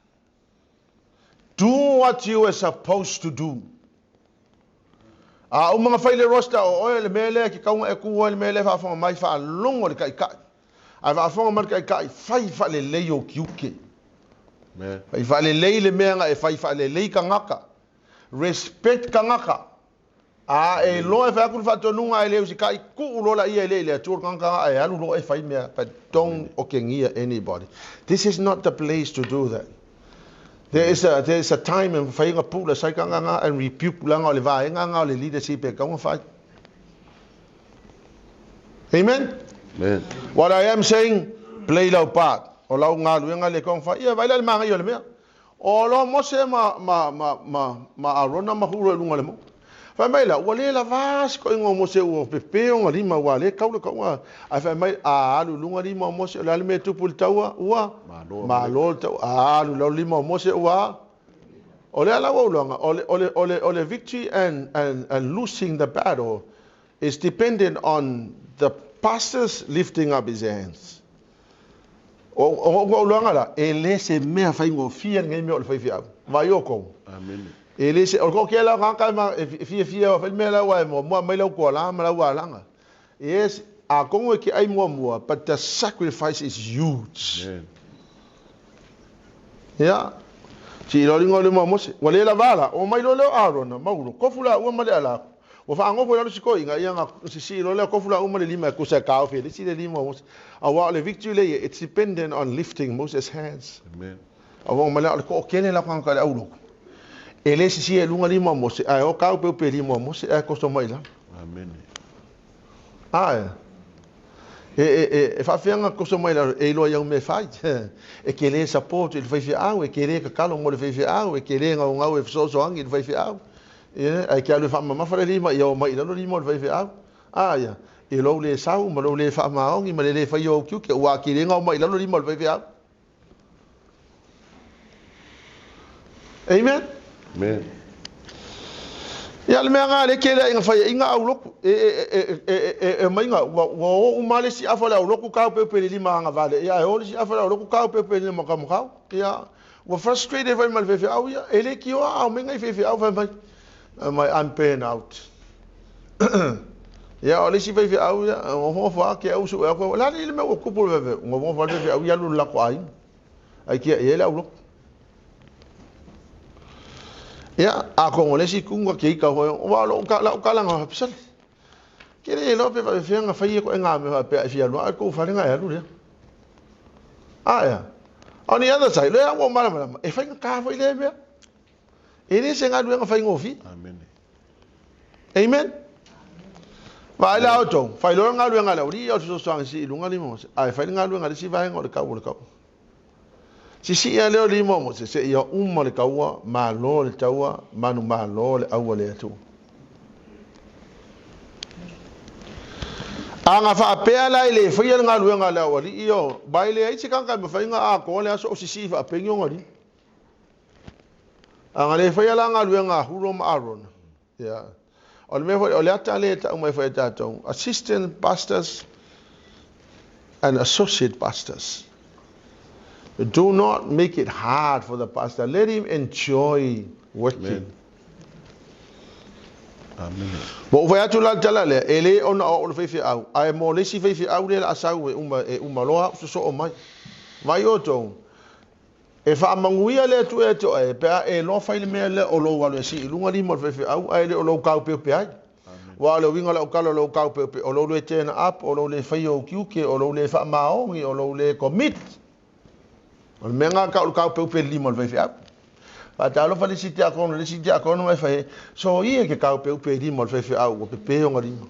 Do what you were supposed to do. A uma na fai le roster o oe, le mea lea ke kaunga e ku oe, le mea lea faafofoga mai, faalogo le taitai. Ae faafofoga mai le taitai, fai faalelei ou tiute. Amen. Fai faalelei le mea na e fai faalelei tagata. Respect tagata. A e iloa e fai atu le faatonuga ae le usikai, tuu loa laia e le i le Atua le tagata ae alu loa e fai mea, but don't okegia anybody. This is not the place to do that. There is a, there is a time e mafai ona pula sai tagata nga and rebuke langa o le vaega nga o le leadership e tatau ona fai. Amen? Amen. What I am saying, play lau part. O lau galuega le tatau ona fai. Ia, vaai la le magaia o le mea. O loa Mose ma, ma, ma, ma, ma Arona ma Hura i luga o le mauga. Fai mai la, ua le lavā se toʻaiga o Mose ua pepē ona lima aua lea e tau le tauga. Ae fai mai, a alu i luga lima o Mose, o le a le mea e tupu i le taua? Ua malo le taua. A alu i lalo lima o Mose, ua. O le a la ua ou iloaga, o le, o le, o le, o le victory and, and, and losing the battle is dependent on the pastor's lifting up his hands. O, o, o ou iloaga la, e le se mea faigofie lenei mea o le faifeau. Vaai outou. Amene. E le se, o le toatele o tagata e ma, e fiafia e fai le mea la ua e muamua aumai lau tuala ma lau alaga. Yes, atonu e te ai muamua, but the sacrifice is huge. Amen. Ia, si iloa liga o le Mose. Ua le lava la, o mai loa lea o Arona, maulo, kofu la ua ma le ala. Ua faagofo i lalo si toeaina, ia na sisii loa lea kofu la uma le lima e tusa e taofi e le isi le lima o Mose. Aua o le victory lea ia, it's dependent on lifting Moses' hands. Amen. Aua o mai lea o le toatele la tagata i le aulotu. E le sisia i luga lima o Mose, ae o taopeupe lima o Mose ae toso mai i lalo. Amene. Ae, e, e, e, e faafefea ona toso mai i lalo, e iloa i au mea e fai. E te le support i le faifeau, e te le tatalo mo le faifeau, e te le gaugau e fesoasoani i le faifeau. Ia, ae te alu e faamamafa le lima, ia omai i lalo lima o le faifeau. A ia, i lou le sau ma lou le faamaoni ma le le faia o ou tiute, ua atili ai ona omai i lalo lima o le faifeau. Amen. Amen. Ia le mea lena lea tele ai ina fai ai ina aulotu e e e e e e omai ina ua ua o uma le isi afa o le aulotu taopeupe i le lima agavale ia ae o le isi afa o le aulotu taopeupe i le lima matamatau. Ia ua frustrated foi ma le faifeau ia e le tioa a omai nai faifeau fai mai fai mai I'm burn out. Ia o le isi faifeau ia nofonofo lava ke au sue atu o le a le mea ua tupu le faifeau nofonofo lava le faifeau ia alu i le latou aiga ae tiai ai le aulotu. Ia, atonu o le isi itu na te ita foi, aua o lou lau tala na faapea, sole, ke le iloa pe faapefea ona fai ia ituaiga mea faapea e fia alu lava i le tou fale ona e alu lea. A ea? On the other side, lea ua ou malamalama, e faigata foi lea mea. E le se galuega faigofie. Amene. Amen. Vaai la outou, fai loa le galuega a le aualii o le fesoasoani sii i luga lima o Mose, ae fai le galuega a le isi vaega o le tau o le taua. Sisii lea o lima o Mose seia uma le taua, malo le taua, manumalo le au a le Atua. A na faapea la e le faia le galuega a le aualii o, ma e leai se tagata e mafai ona atoa le aso o sisii faapengi ona lima. A na le faia la galuega a Huro ma Arona, ia. O le mea foi, o le ata lea e tau mai foi e tatou, assistant pastors and associate pastors. Do not make it hard for the pastor. Let him enjoy working. Amen. Ua ou fai atu la le tala lea, e le ona o au o le faifeau, ae mo le isi faifeau lea o le a sau e uma, e uma loa au sosoo mai. Vaai outou, E faamanuia le Atua ia te oe pe a e iloa fai le mea lea o lou alu e sii i luga lima o le faifeau ae le o lou taopeope ai. Aua o le uiga o lau tala o lou taopeope, o lou le turn up, o lou le faia ou tiute, o lou le faamaoni, o lou le commit. O le mea lena tau o le taopeope i le lima o le faifeau. Faatalofa le isi tiakono i le isi tiakono ma e fai ai, Soia ke taopeope i lima o le faifeau ua pepe ona lima.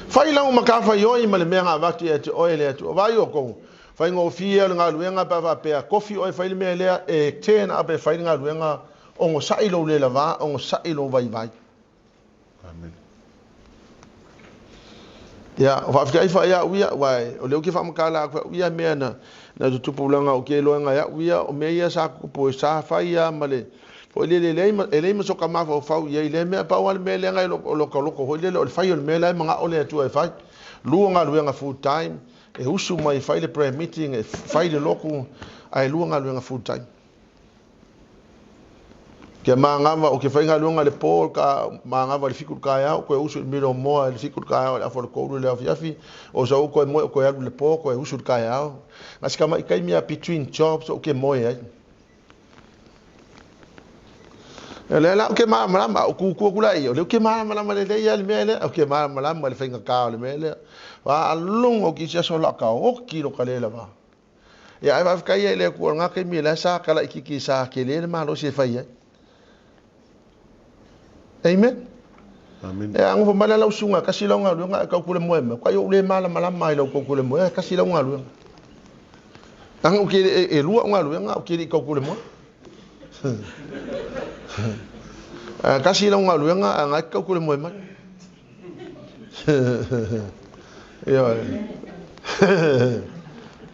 Fai lau matafaioi ma le mea na avatu ia te oe le Atua. Vaai outou, faigofie o le galuega pe a faapea, kofi oe fai le mea lea, e turn up e fai le galuega, onosai lou le lava, onosai lou vaivai. Amen. Ia, o faafetai fa ia au ia, aua o lea ou te faamatala atu au ia mea na na tutupulaga o ke iloaga e au ia, o mea ia sa tutupu e sa fai ia ma le foi lele e leai ma e leai ma soka mafaufau i ai i lea mea, pau lava le mea lea e o lo loko foi lele o le fai o le mea la e manao le Atua e fai. Lua galuega full time, e usu mai e fai le prayer meeting, e fai le lotu, ae lua galuega full time. Kia manava, o ke faigaluega i le po, ka manava i le 7 i le taeao, koe usu i le milo moa i le 7 i le taeao i le afa o le 3 i le afiafi, o sau koe moe o koe alu i le po, koe usu i le taeao. Na si tama'i taimi a between jobs ou ke moe ai. O lea la ou ke malamalama, a ou kūkū atu la i ai, o lea ou ke malamalama lelei lava i le mea lea, ou ke malamalama i le faigata o le mea lea. Faalogo ki isi aso o le a taoki lo ka le lava. Ia ae faafetai ai i le Atua o lena taimi la e sa kalaikiki sa tele le malosi e fai ai. Amen. Amene. E agofa mai la lau susuga e tasi lau galuega ae taukule moe mai, kai ou le malamalama ai i lau taukule moe ae tasi lau galuega. Leaga ou te le, e lua au galuega ae ou te le i taukule moe. Ae tasi lau galuega ae na e te taukule moe mai. Ioe.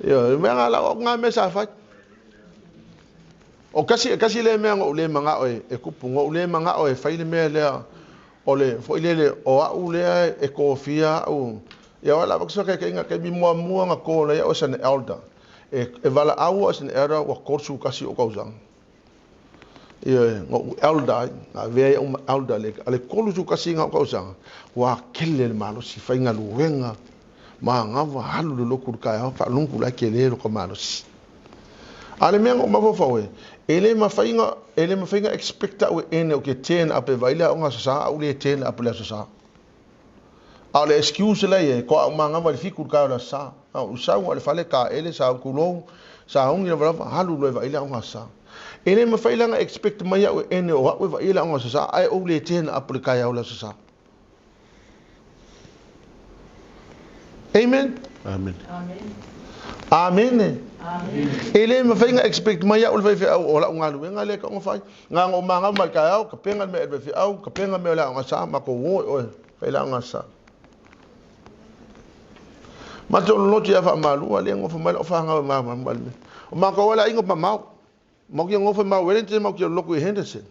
Ioe, mea na lau na mea sa fai. O kasi kasi le mea na ou le manao e tupu, na ou le manao e fai le mea lea o le foi lele o au lea e tofia au. Ia o la vaksa ka inga ka mi muamua na ko le o as an elder. E valaau as an elder ua 31 o kausaga. Ia na ou elder ai, na avea ai au ma elder le ale 31 o kausaga. Ua kele le malosi fai galuega magava alu le lotu i le taeao faalogologo la e tele lo ka malosi. A le mea na ou mafaufau ai, e le mafai ona, e le mafai ona expect au e ene ou te turn up e vaai le aoga Aso Sa, a ou le turn up i le Aso Sa. A o le excuse la e i ai, toa au magava i le 7 i le taeao o le Aso Sa. A ou sau i le fale taele, sa tulou, sauni lavalava, alu loa e vaai le aoga Aso Sa. E le mafai la ona expect mai au e ene o au e vaai le aoga Aso Sa, ae ou le turn up i le taeao o le Aso Sa. Amen. Amen. Amene. E le mafai ona expect mai au le faifeau o lau galuega lea e tago fai. Na ona ou magau mai le taeao, tapena le mea e le faifeau, tapena mea o le aoga sa, matou o e oe, fai le aoga sa. Matou lolotu ia faamalua lea nofo mai lau fanau e malamalama le mea. O matou le aiga mamao. Matou te nofo i Mount Wellington, matou te lolotu i Henderson.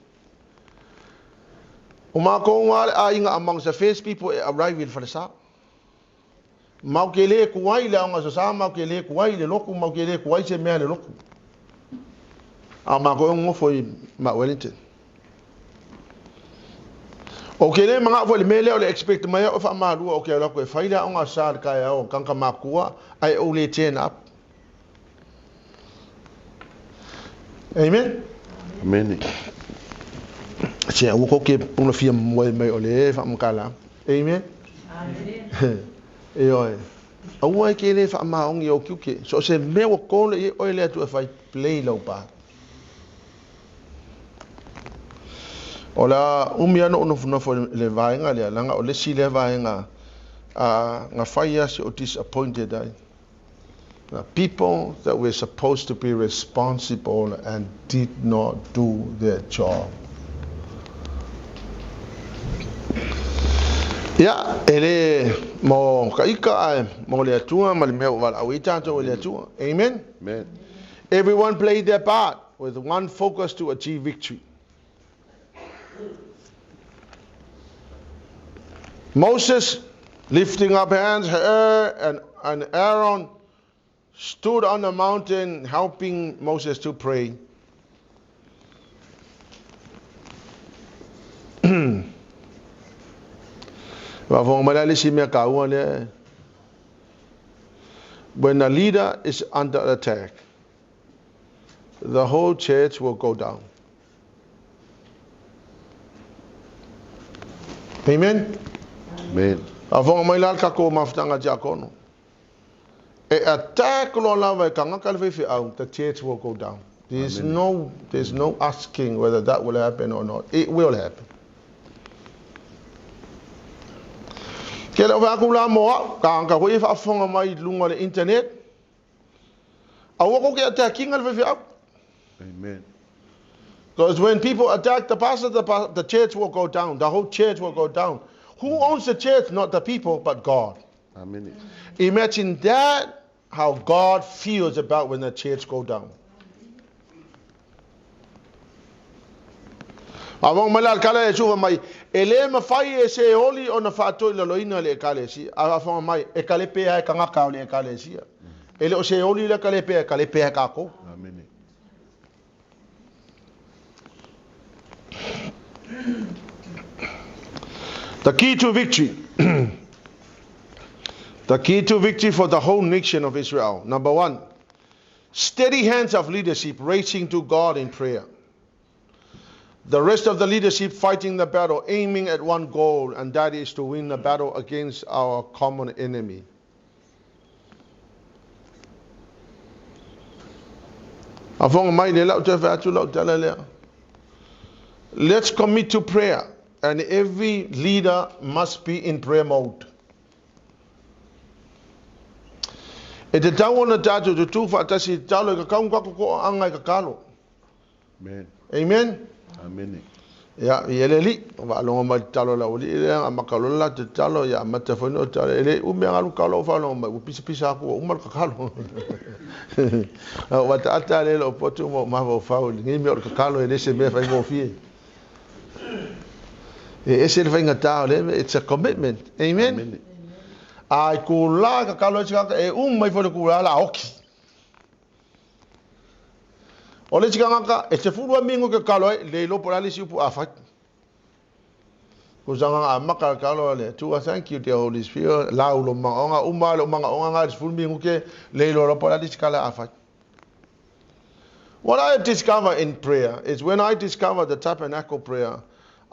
O matou lava le aiga amongst the first people e arrive i le falesa. Matou te le tuai i le aoga sasa, matou te le tuai i le lotu, matou te le tuai se mea i le lotu. A o matou e nofo i Mount Wellington. Ou te le manao foi i le mea lea o le expect mai au e faamalua ou te alu atu e fai le aoga sa i le taeao o tagata matua ae ou le turn up. Amen. Amene. Se aua kou ke puna fia moe mai o le faamatala. Amen. Amen. Ioe. Aua e ke le faamaogi o tiute. So o se mea ua kole i ai oe le Atua e fai, play lau part. O le a umi lava ona ou nofonofo i le vaega lea, leaga o le isi lea vaega a na fai lava si ou disappointed ai. The people that were supposed to be responsible and did not do their job. Ia, e le mo ka ika ae mo le Atua ma le mea ua valaau ai tatou e le Atua. Amen. Amen. Everyone played their part with one focus to achieve victory. Moses lifting up hands, Hur and Aaron stood on the mountain helping Moses to pray. Faafofoga mai la le isi mea taua lea. When a leader is under attack, the whole church will go down. Amen. Amen. Faafofoga mai la le tatou mafutaga tiakono. E attack loa lava e tagata le faifeau, the church will go down. There's no asking whether that will happen or not. It will happen. Ke le o fai atu la mo au, tagata foi e faafofoga mai i luga o le internet, aua kou ke attackinga le faifeau. Amen. Because when people attack the pastor, the church will go down. The whole church will go down. Who owns the church? Not the people, but God. Amen. Imagine that, how God feels about when the church go down. Faafofoga mai la le tala a Iesu fai mai, e le mafai e se oli ona faatoilaloina le Ekalesia. A faafofoga mai, e kalepe lava e tagata o le Ekalesia. E le o se oli lea kalepe, e kalepe lava e tatou. Amene. The key to victory. The key to victory for the whole nation of Israel. Number one, steady hands of leadership racing to God in prayer. The rest of the leadership fighting the battle, aiming at one goal, and that is to win the battle against our common enemy. Afonga mai le lau te whai atu lau tala lea. Let's commit to prayer. And every leader must be in prayer mode. E tatau ona tatou tutū faatasi i tatalo i ka kaunga koʻoaga i kakalo. Amen. Amen. Amene. Ia, i ele li, faalogo mai tatalo la uli le a makalo la tatalo ia mata foi no tatalo ele umi ngalu kalo faalogo mai ua pisa pisa aku ua uma le kakalo. Ua taata le lo potu mo mafaufau i lenei mea o le kakalo e le se mea faigofie. E ese le faigata o le mea, it's a commitment. Amen. Amen. A i kula kakalo e tikaka e uma ifo le kula la oki. O le isi tagata, e 12 minute kakalo ai, le iloa po o le a le isi upu a fai. Ko sanga a maka kakalo le Atua, thank you dear Holy Spirit, lau lo manaoga, uma lou manaoga na i le 10 minute, le iloa loa po o le a le isi tala a fai. What I have discovered in prayer is when I discovered the tabernacle prayer,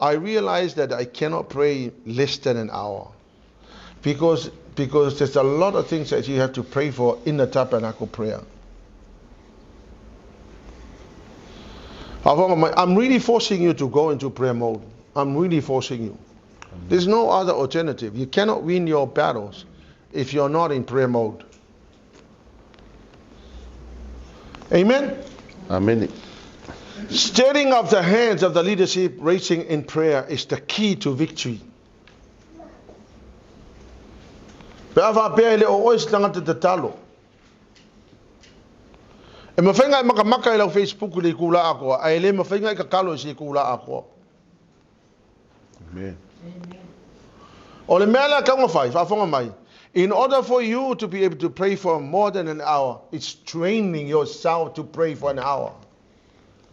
I realized that I cannot pray less than an hour. Because there's a lot of things that you have to pray for in the tabernacle prayer. I'm really forcing you to go into prayer mode. I'm really forcing you. There's no other alternative. You cannot win your battles if you're not in prayer mode. Amen? Amene. Stirring of the hands of the leadership raising in prayer is the key to victory. Pe a faapea e le o oe se tagata tatalo. E mafai ona e makamaka i lau Facebook i le itula atoa, ae le mafai ona e tatalo i se itula atoa. Amen. O le mea lea tau na fai, faafofoga mai, in order for you to be able to pray for more than an hour, it's training yourself to pray for an hour.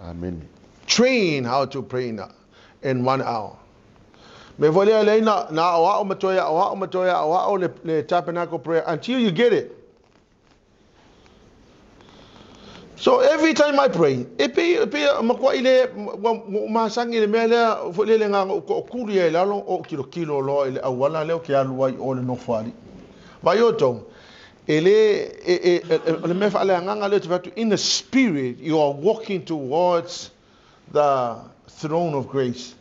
Amen. Train how to pray in 1 hour. Me foi lea lei na aoao ma toe aoao ma toe aoao le tabernacle prayer until you get it. So every time I pray, e pe makuai le ua ua masani le mea lea foi lele nga o ko kuli ai lalo o kilo kilo loa i le auala lea o ke alu ai o le nofo ali. Vai o tau, e le, e, o le mea faaleagaga lea te fai atu, in the spirit you are walking towards the throne of grace.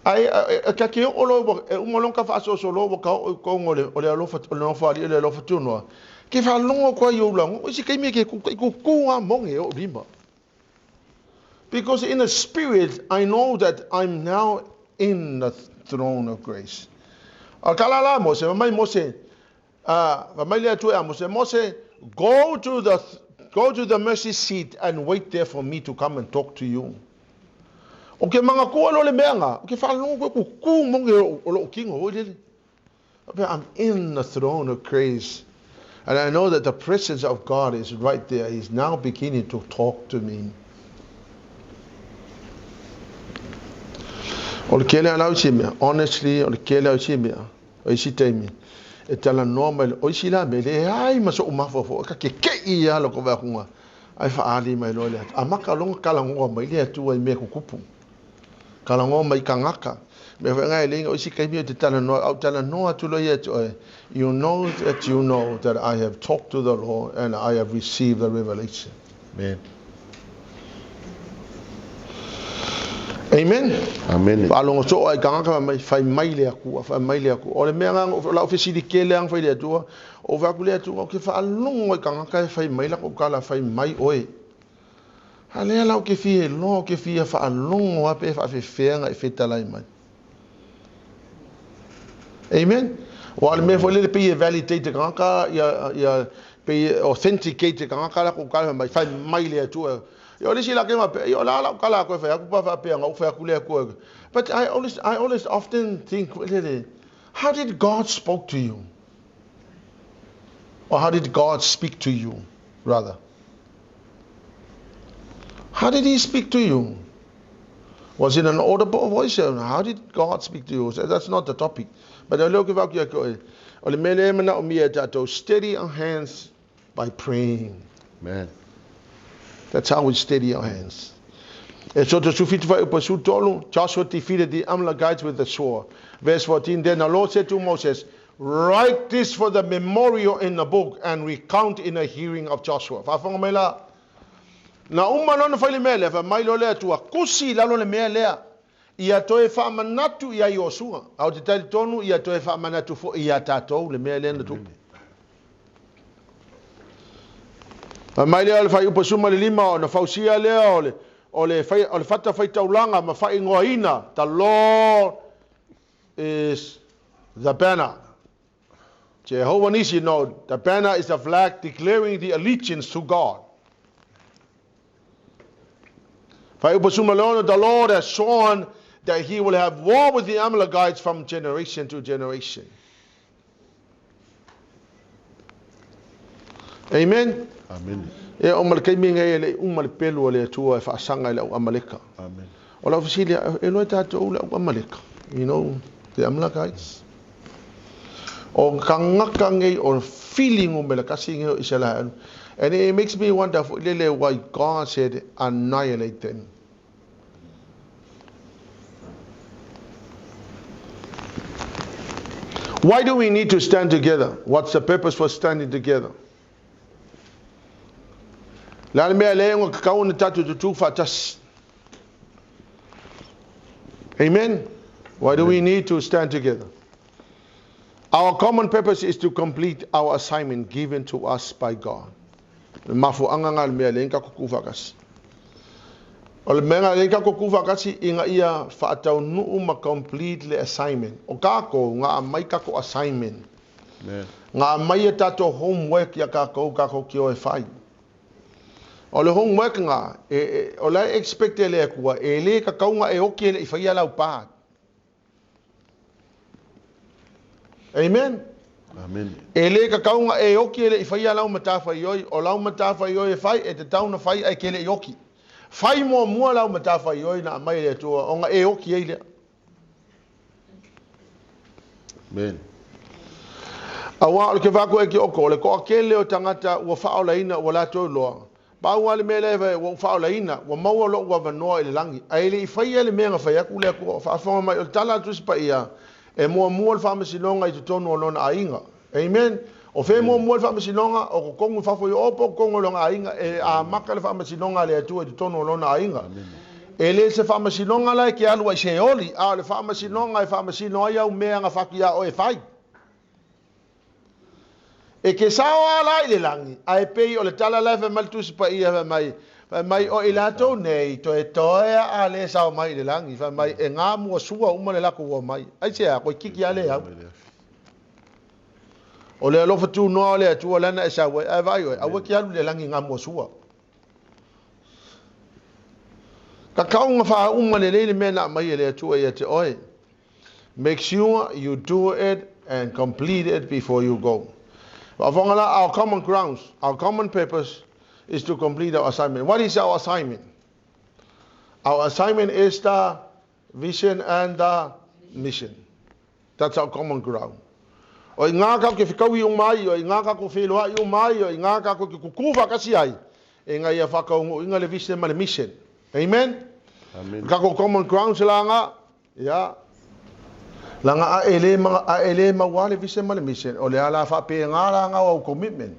Ai ka ke o lo e uma long ka faasoso lo ka o kongo o le alofa o le nofo ali le alofa tunoa. Ke whalongo koa i ulango, o isi kaimi ke ku ku ku ngā monge o lima. Because in the spirit, I know that I'm now in the throne of grace. A kala la Mose, mai Mose, mai le atu e a Mose, Mose, go to the mercy seat and wait there for me to come and talk to you. O ke manga kua lo le mea ngā, o ke whalongo koe ku ku monge o lo kingo, o lele. I'm in the throne of grace. And I know that the presence of God is right there. He's now beginning to talk to me. O le kele ala usi mea, honestly, o le kele au si mea, o isi taimi, e tala noa mai, o isi la me le ai ma so umafa fo, ka ke ke i ala ko vea kunga, ai whaali mai loa le atu. A maka longa kala ngoa mai le atu ai mea kukupu. Kala ngoa mai ka ngaka. Me wha ngai lenga o isi kaimi o te tala noa, au tala noa atu lo ia atu oe. You know that you know that I have talked to the Lord and I have received the revelation. Amen. Amen. Amen. Whaalongo so ai kangaka mai whai mai le akua, whai mai le akua. O le mea ngā, o lau fesili ke le ang whai le atua, o whaku le atua, o ke whaalongo ai kangaka e whai mai la ko kala whai mai oe. Ha lea lau ke fia loa, ke fia whaalongo ape e whaafewheanga e whetalai mai. Amen. Wa le mea foi le pe e validate kangaka ia pe authenticate kangaka la ko kala mai whai mai le atua. Ia o le si la ke ma pe ia la la kala ko whai aku pa wha pe anga u whai aku le aku. But I always often think, really, how did God spoke to you? Or how did God speak to you, rather? How did he speak to you? Was it an audible voice? How did God speak to you? So that's not the topic. But I look about you. O le mele mana o mia tatou, steady our hands by praying. Amen. That's how we steady our hands. Exodus 55, Joshua defeated the Amalekites with the sword. Verse 14, then the Lord said to Moses, write this for the memorial in the book and recount in the hearing of Joshua. Faafofoga mai la. Na uma lona fai le mea lea, fa mai lo le atua, kusi lalo le mea lea. Ia toe faamanatu ia Iosua, a ou te talitonu ia toe faamanatu foi ia tatou le mea lea na tupu. Fai mai lea o le fuaiupu 15, ona fausia lea o le, o le, fai, o le fata faitaulaga ma faaigoaina, the Lord is the banner. Jehovah Nisi, no, the banner is the flag declaring the allegiance to God. Fuaiupu 16, the Lord has sworn that he will have war with the Amalekites from generation to generation. Amen. Amen. E o ma le kaimi ngai e le uma le pelu o le Atua e faasaga i le au Amaleka. Amen. O lau fesili, e loa tatou le au Amaleka. You know, the Amalekites. O kangaka ngai o feeling o mele kasi ngai o Israel. And it makes me wonder for lele why God said annihilate them. Why do we need to stand together? What's the purpose for standing together? Le a le mea le nga kakau na tatou tutu faatasi. Amen. Why do we need to stand together? Our common purpose is to complete our assignment given to us by God. Le mafuanga nga le mea le ka kuku faakasi. O le mea nga le ka kuku faakasi inga ia faataunuu ma complete le assignment. O kako nga mai kako assignment. Amen. Nga mai e tatou homework ia kako kako ki o e whai. O le homework nga, e, o la expect e le akua, e le ka kaunga e oki e le i whaia lau part. Amen. Amen. E le ka kaunga e oki e le i whaia lau matawhai oi, o lau matawhai oi e whai, e te tauna whai ai ke le i oki. Whai mua mua lau matawhai oi na mai le atua, o nga e oki ei lea. Amen. Aua o le kevaku e ki oko, o le koa kele o tangata ua whaolaina ua latou loa. Pau a le mea lea ua whaolaina, ua maua lo ua vanoa i le langi. A ele i whaia le mea nga whai aku le aku, whaafonga mai o le tala atu si paia, e mua mua le whaamasinoga i totonu o lona aiga. Amen. O fe mua mua le whaamasinoga, o ko kongu fafo i opo, kongu lona aiga, e a maka le whaamasinoga le atua i totonu o lona aiga. E le se whaamasinoga lai ke alu ai se oli, a o le whaamasinoga e whaamasino ai au mea nga whakia o e whai. E ke sao a la i le langi, a e pei o le tala lai whai mai tusi pa ia whai mai o i latou nei, toe toea a le sao mai i le langi, whai mai e ngā mua sua uma le lako ua mai. Ai se a, koe kiki a le au. O le alofa tu noa o le atua lana e sau ai, ai vai oe, aua ki alu le langi ngā mua sua. Ka kaunga wha uma le leile mea na mai e le atua ia te oe. Make sure you do it and complete it before you go. Our common grounds, our common purpose is to complete our assignment. What is our assignment? Our assignment is the vision and the mission. That's our common ground. O i ngā kako ke whikaui o mai, o i ngā kako wheloa i o mai, o i ngā kako ke kukuwa kasi ai, e ngā ia whakaungo inga le vision ma le mission. Amen? Amen. Kako common ground se langa, ia, langa a ele ma a ele ma wale vision ma le mission, o le ala whape ngā la ngā au commitment.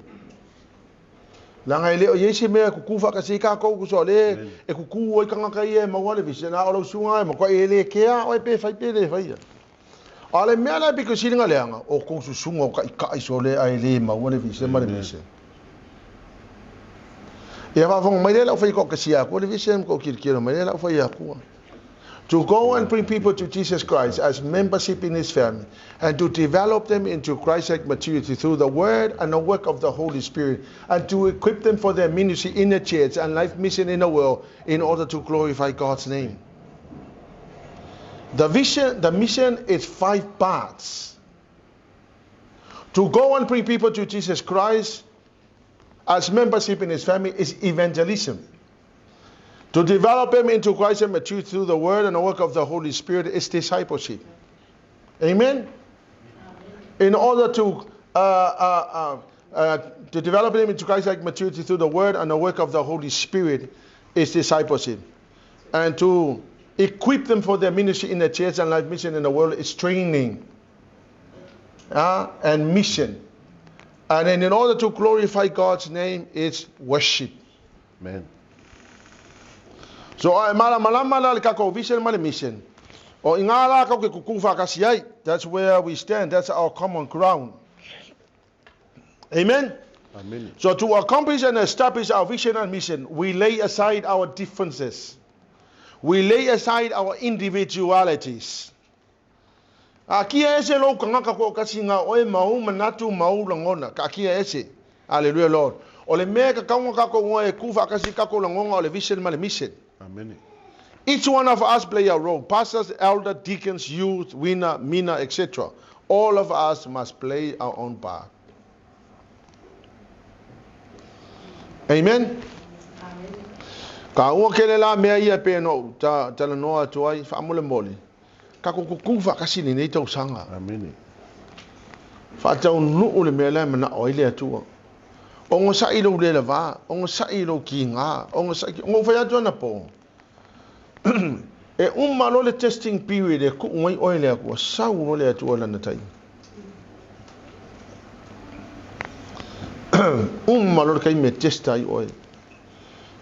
Langa ele o yesi mea kukuwa kasi ka kou kuso le, e kuku o i kanga kai e ma wale vision, a o lau sunga e ma kwa ele kea o e pe whai pe le whai. A le mea la piko silinga leanga, o kou susunga o ka i ka iso le a ele ma wale vision ma le mission. Ia whafonga mai le lau whai ko kasi aku, le vision ko kirikiro mai le lau whai aku. To go and bring people to Jesus Christ as membership in his family and to develop them into Christ-like maturity through the word and the work of the Holy Spirit and to equip them for their ministry in the church and life mission in the world in order to glorify God's name. The vision, the mission is 5 parts. To go and bring people to Jesus Christ as membership in his family is evangelism. To develop them into Christ and maturity through the word and the work of the Holy Spirit is discipleship. Amen? In order to develop them into Christ-like maturity through the word and the work of the Holy Spirit is discipleship. And to equip them for their ministry in the church and life mission in the world is training and mission. And then in order to glorify God's name, it's worship. Amen. So, mala mala mala le kako vision ma le mission. O i ngā rā kau ke kuku whakasi ai. That's where we stand. That's our common ground. Amen? Amen. So to accomplish and establish our vision and mission, we lay aside our differences. We lay aside our individualities. A kia ese lou kangaka ko kasi ngā oe mau manatu mau langona. Ka kia ese. Hallelujah, Lord. O le mea ka kaunga kako ngoe e kufa kasi kako langonga o le vision ma le mission. Amen. Each one of us play a role. Pastors, elder, deacons, youth, winner, mina, etc. All of us must play our own part. Amen. Ka ua kele la mea ia pe no ta tala noa atu ai whaamole mole. Ka kuku whakasi ni nei tau sanga. Amen. Whaatau nuu le mea lea mana o ile atua. O ngā sa'i lou le lava, o ngā sa'i lou ki ngā, o ngā sa'i, o ngā whai atu ana po. E uma lo le testing period e ku ngai oe le akua, sau lo le atua lana tai. Uma lo le kai me testa ai oe.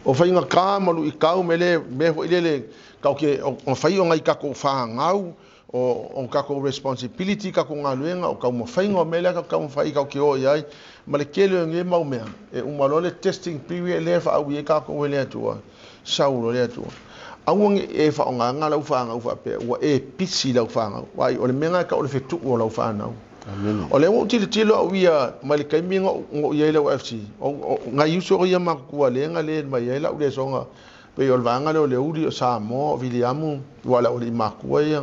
O whai ngā kā malu i kau me le, me hoi le le, kau ke, o whai o ngai kako whāngau, o kako responsibility kako ngā luenga, o kau mawhainga o mele ka kau mawhai kau ke o iai, ma le kele o nge mau mea. E uma lo le testing period le wha au i kako o le atua, sau lo le atua. Aua e wha o ngā ngā lau whāngau wha ua e pisi lau whāngau. Wai, o le menga ka o le whetu o lau whānau. Amen. O le ua tilo tilo au ia mai le kaimi ngo ia lau FC. O ngai uso o ia makukua le nga le mai ia lau le songa. Pe o le vanga le o le uli o Samoa o Viliamu ua la o le makua ia.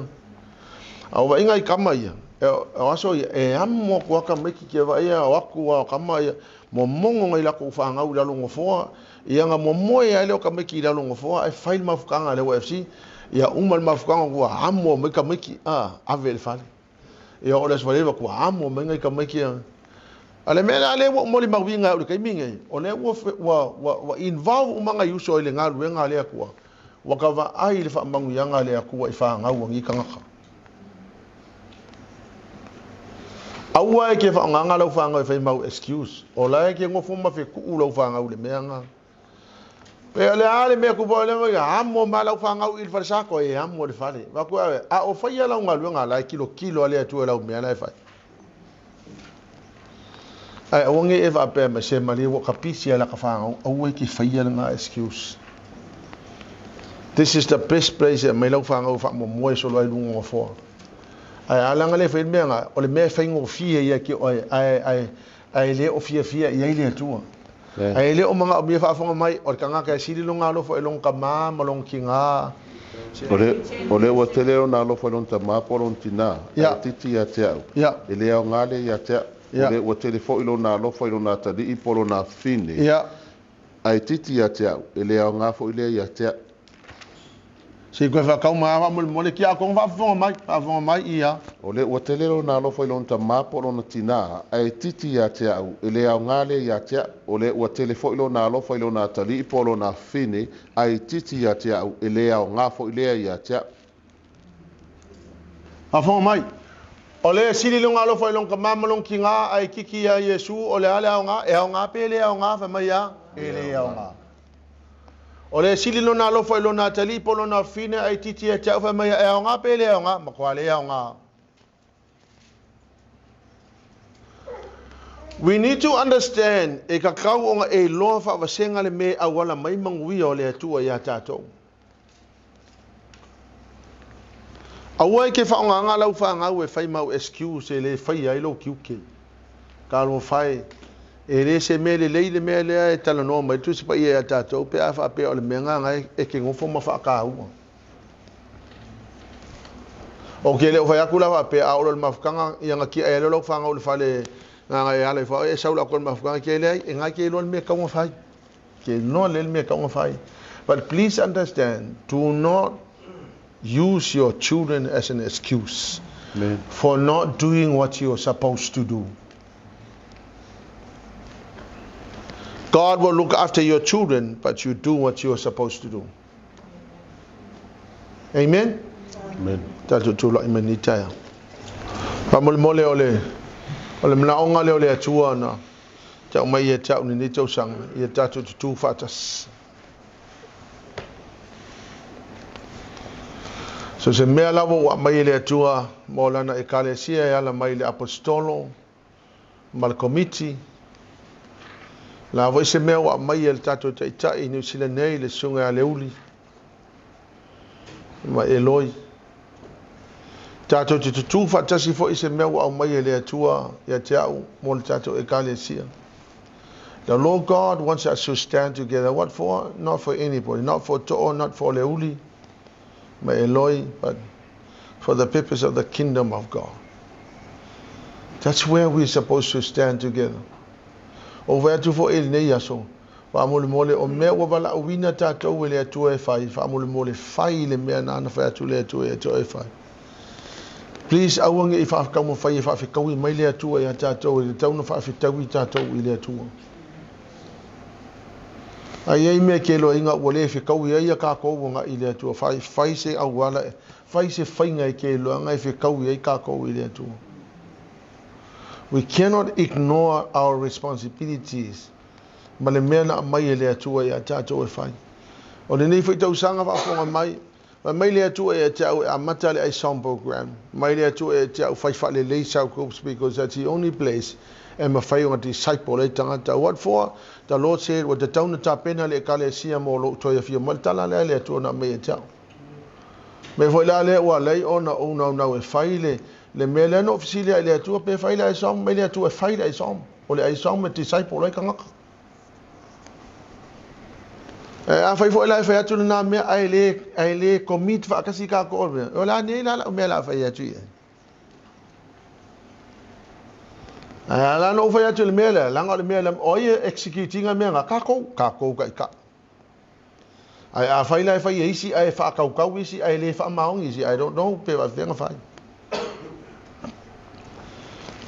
A o vainga i kama ia. E o aso ia e amo kua ka meki ke va ia o aku o kama ia. Mo mongo ngai lako whangau i lalo ngofoa. Ia nga mo moe ai le o ka meki i lalo ngofoa. E whai le mafukanga le UFC. Ia uma le mafukanga kua amo mai ka meki. A, ave le fale. Ia o le aswaleva kua amo mai ngai ka meki ia. A le mea le ua moli mawinga o le kaiminga. O le ua involve umanga yuso i le ngā luenga le akua. Ua ka va ai le whaamangu ianga le akua i whaangau ngi kangaka. Aua e ke whaanganga lau whaangau e whai mau excuse. O la e ke ngofo ma whe kuu lau whaangau le mea ngā. Pe le ale mea kupa le mea amo ma lau whaangau i le wharesako e amo le whare. Waku awe, a o whai lau ngā luenga lai kilo kilo ale atu e lau mea lai whai. Ai, awange e whaapea me se mali wa kapisi ala ka whaangau, aua e ke whai ala ngā excuse. This is the best place e mai lau whaangau wha mo moe solo ai lunga ngā whoa. Ai, alanga le whai mea ngā, o le mea whai ngō fia ia ki oe, ai, ai, le o fia fia ia i le atua. Ai le o manga o mea whaafonga mai, o le kangaka e sili longa alofa e long ka mā, ma long ki ngā. O le ua tele o nā alofa e long ta mā po long tina, Ia. ai titi ia te au. Ia. E le au ngā le ia te au. Ia. O le ua tele fo i lo nā alofa i lo nā tali'i po lo nā whine. Ia. Ai titi ia te au. E le au ngā fo i le ia te au. Si koe whakau mai awa mole mole ki a konga whaafonga mai ia. O le ua tele lo nā alofa i lo ta mā po lo nā tina, ai titi ia te au. E le au ngā le ia te au. O le ua tele fo i lo nā alofa i lo nā tali'i po lo nā whine, ai titi ia te au. E le au ngā fo i le ia te au. Whaafonga mai. O le sili lunga alofa i long ka mama long ki ngā ai kiki ia Yesu, o le ale au ngā, e au ngā pe le au ngā, wha mai ia, e le au ngā. O le sili lona alofa i lona tali po lona whine ai titi e te au wha mai ia, e au ngā pe le au ngā, ma kua le au ngā. We need to understand e ka kau o ngā e loa whaavasenga le me awala mai manguia o le atua ia tātou. Aua e ke whaonganga lau whaangau e whai mau excuse e le whai ai lau kiuke. Ka lo whai. E le se me le leile mea lea e tala noa mai tu se pa ia tātou pe a whaapea o le mea ngā ngai e ke ngofo ma whaakāua. O ke leo whai aku la whaapea a olo le mafukanga ia ngā kia e lau whaangau le whale ngā ngai ala i wha e saula ko le mafukanga ke lea e ngai ke loa le mea kaunga whai. Ke noa le mea kaunga whai. But please understand, do not use your children as an excuse. Amen. For not doing what you're supposed to do. God will look after your children, but you do what you're supposed to do. Amen? Amen. Tātou tūla i mani taia. Pamole mole o le mnaonga le o le atua na. Tau mai ia tau ni ni tau sanga. Ia tātou tutu whaatas. So se mea lava ua aumai e le Atua mo Lana Ekalesia e ala mai i le Aposetolo ma le Komiti, la foi se mea ua aumai e le tatou Taitai i Niu Sila nei, le Susuga ia Leuli ma Eloi. Tatou te tutū faatasi foi i se mea ua aumai e le Atua ia te au mo le tatou Ekalesia. The Lord God wants us to stand together. What for? Not for anybody. Not for To'o, not for Leuli, ma Eloi, but for the purpose of the kingdom of God. That's where we're supposed to stand together. O vai atu foi i lenei aso, faamolemole o mea ua valaauina tatou e le Atua e fai, faamolemole fai le mea nana fai atu le Atua e Atua e fai. Please, aua ne i faataumafai e faafetaui mai le Atua ia tatou, e tatau ona faafetaui tatou i le Atua. Ai ai mea ke loa ua le fetaui ai ia kākou agai i le Atua. Fai, fai se auala, fai se faiga e ke loa e fetaui ai kākou i le Atua. We cannot ignore our responsibilities. Ma le mea na aumai e le Atua ia tatou e fai. O lenei foi tausaga faafofoga mai, fai mai le Atua ia te au e amata le ISOM program. Mai le Atua ia te au fai faalelei cell groups because that's the only place e mafai ona disciple ai tagata. What for? The Lord said, ua tatau na tapena le ekalesia mo lou toe afio mai. Le tala lea le Atua na aumai ia te au. Me foi la lea ua lei ona ou naunau e fai le mea lea na ofisili ai le Atua pe fai le ISOM, mai le Atua e fai le ISOM. O le ISOM e disciple ai tagata. E a fai foi la e fai atu lena mea ae le commit faatasi kākou o le mea. O le a nei la lau mea la fai atu i ai. Ae ala na ou fai atu i le mea lea, leaga o le mea lea, o ai e execute ina mea na, kākou, kākou taitai. Ae a fai la e fai e isi, ae faatautau isi, ae le faamaoni isi, I don't know pe faafefea ona fai.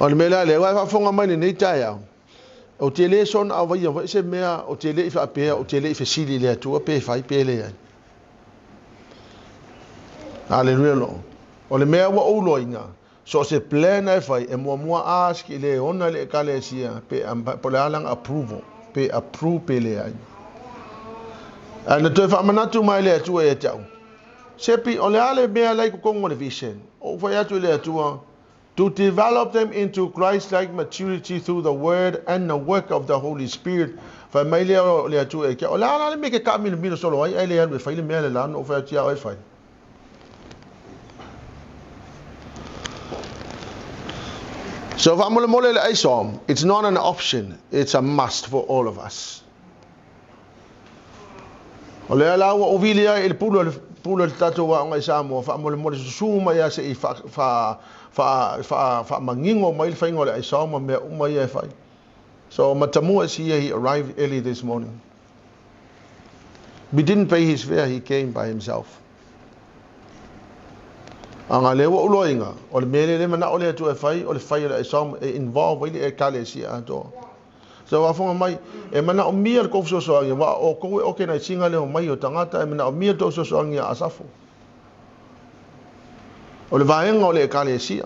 O le mea la lea, ua e faafofoga mai lenei taeao, ou te le soona auvaia foi se mea ou te le i faapea, ou te le i fesili i le Atua pe fai pe leai. Haleluia lo. O le mea ua ou iloaina, so o se plan e fai, e muamua ask i le ona le ekalesia, pe, po le a lana approval, pe approve pe leai. Ae na toe faamanatu mai le Atua ia te au. Sepi, o le a le mea la i totonu o le vision. Ou fai atu i le Atua, to develop them into Christ-like maturity through the word and the work of the Holy Spirit. Fai mai lea o le Atua e kia, o le a la le mea ke taamilomilo solo ai, ai le alu e fai le mea le la, na ou fai atu ia oe fai. So faamolemole le ISOM, it's not an option, it's a must for all of us. O lea la ua ou vili ai i le pule o le pule o le tatou aoga i Samoa, faamolemole susū mai lava se i faamanino mai le faiga o le aisao ma mea uma ia e fai. So Matamua is here, he arrived early this morning. We didn't pay his fare, he came by himself. A nga lea ua ou loaina, o le mea lea le manao le Atua e fai, o le fai o le aisao e involve ai le ekalesia atoa. So faafofoga mai, e manaomia le tou fesoasoani, aua o outou e organise ina le omai o tagata, e manaomia le tou fesoasoani ia Asafo. O le vaega o le ekalesia.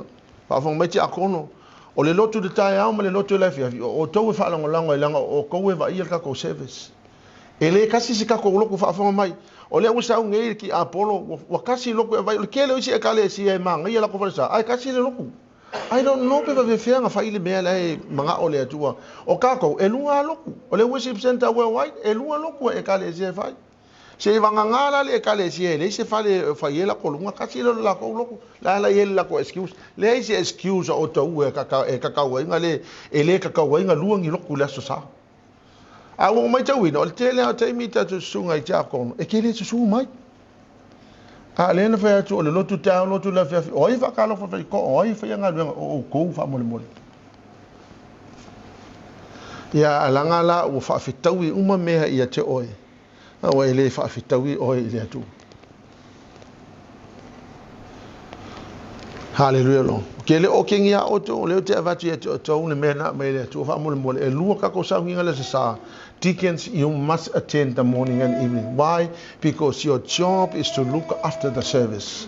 Faafofoga mai tiakono, o le lotu i le taeao ma le lotu i le afiafi, o outou e faalagolago ai leaga o outou e vaaia le tatou service. E le tasi se tatou lotu faafofoga mai. O lea ua sau nei le tiapolo, ua tasi le lotu e vaai, o le tele o isi ekalesia e manaia latou falesa, ae tasi le lotu. I don't know pe faafefea ona fai le mea la e manao le Atua. O kākou, e lua lotu. O le worship center worldwide, e lua lotu e ekalesia e fai. Se i vagana la le ekalesia e leai se fale e fai ai latou luga, tasi lea o le latou lotu. La la i ai le latou excuse. Leai se excuse o outou e kakau ai le, e le kakau ai lua ni lotu i le aso Sa. A ua ou matauina, o le tele lava o taimi i tatou susuga i tiakono, e te le susu mai. A lea na fai atu o le lotu taeao, lotu le afiafi, o ai e faatalofa fai toa, o ai e faia galuega, o outou faamolemole. Ia alaga la ua faafetaui uma mea ia te oe, a ua e le faafetaui oe i le Atua. Haleluia lo. Ke le o kengi a outou, o lea ou te avatu ia te outou le mea na aumai e le Atua faamolemole. E lua tatou sauniga le Aso Sa. Deacons, you must attend the morning and evening. Why? Because your job is to look after the service.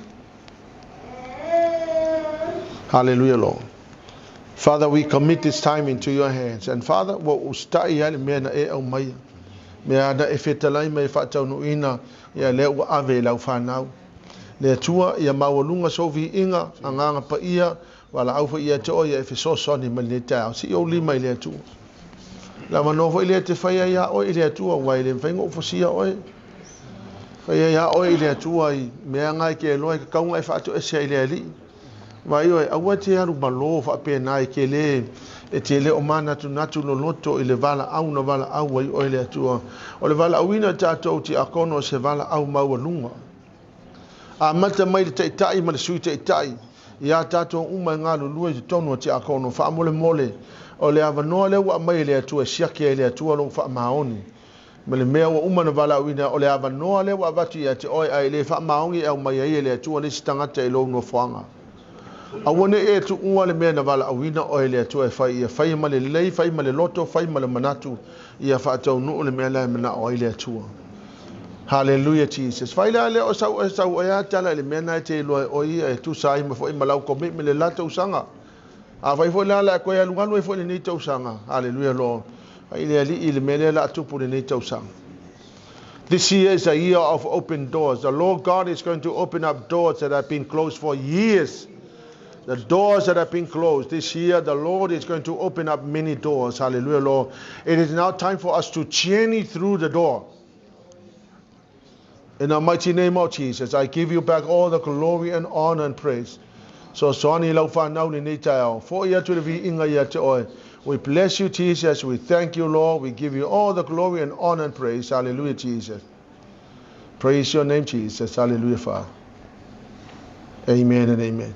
Hallelujah, Lord. Father, we commit this time into your hands. And Father, ua ou usitai ai le mea na e aumaia. Mea na e fetalai mai e faataunuuina, ia lea ua ave i lau fanau. Le Atua ia maualuga sou viiga, Agaga Paia, valaau foi ia te oe ia e fesoasoani mai lenei taeao. Sii ou lima i le Atua. Le avanoa foi lea e te fai ai ia oe i le Atua, aua e le mafai ona ou fosia oe. Fai ai ia oe i le Atua i mea na e te iloa e tatau ona e faatoese ai i le Alii. Vaai oe, aua e te alu malo faapena e te le, e te le o manatunatu loloto i le valaau na valaau ai oe e le Atua. O le valaauina o tatou tiakono o se valaau maualuga. Amata mai le taitai ma le sui taitai ia tatou uma e galulue i totonu o tiakono. Faamolemole, o le avanoa lea ua aumai e le Atua e siaki ai e le Atua lou faamaoni. Ma le mea ua uma na valaauina, o le avanoa lea ua avatu ia te oe, ae le faamaoni e aumai ai e le Atua le isi tagata i lou nofoaga. Aua ne i e tuua le mea na valaauina oe e le Atua e fai, ia fai ma le lelei, fai ma le loto, fai ma le manatu, ia faataunuu le mea la e manao ai le Atua. Hallelujah Jesus. Fai la lea o sau e sau e a tala i le mea na e te iloa e oe ia e tusa ai ma foi ma lau commitment le la tausaga. A fai foi la le a toe alualu ai foi lenei tausaga. Hallelujah Lord. Fai le Alii i le mea lea la a tupu lenei tausaga. This year is a year of open doors. The Lord God is going to open up doors that have been closed for years. The doors that have been closed this year, the Lord is going to open up many doors. Hallelujah, Lord. It is now time for us to journey through the door. In the mighty name of Jesus, I give you back all the glory and honor and praise. Fesoasoani i lau fanau lenei taeao. Foi atu le viiga ia te oe. We bless you, Jesus. We thank you, Lord. We give you all the glory and honor and praise. Hallelujah, Jesus. Praise your name, Jesus. Hallelujah, Father. Amen and amen.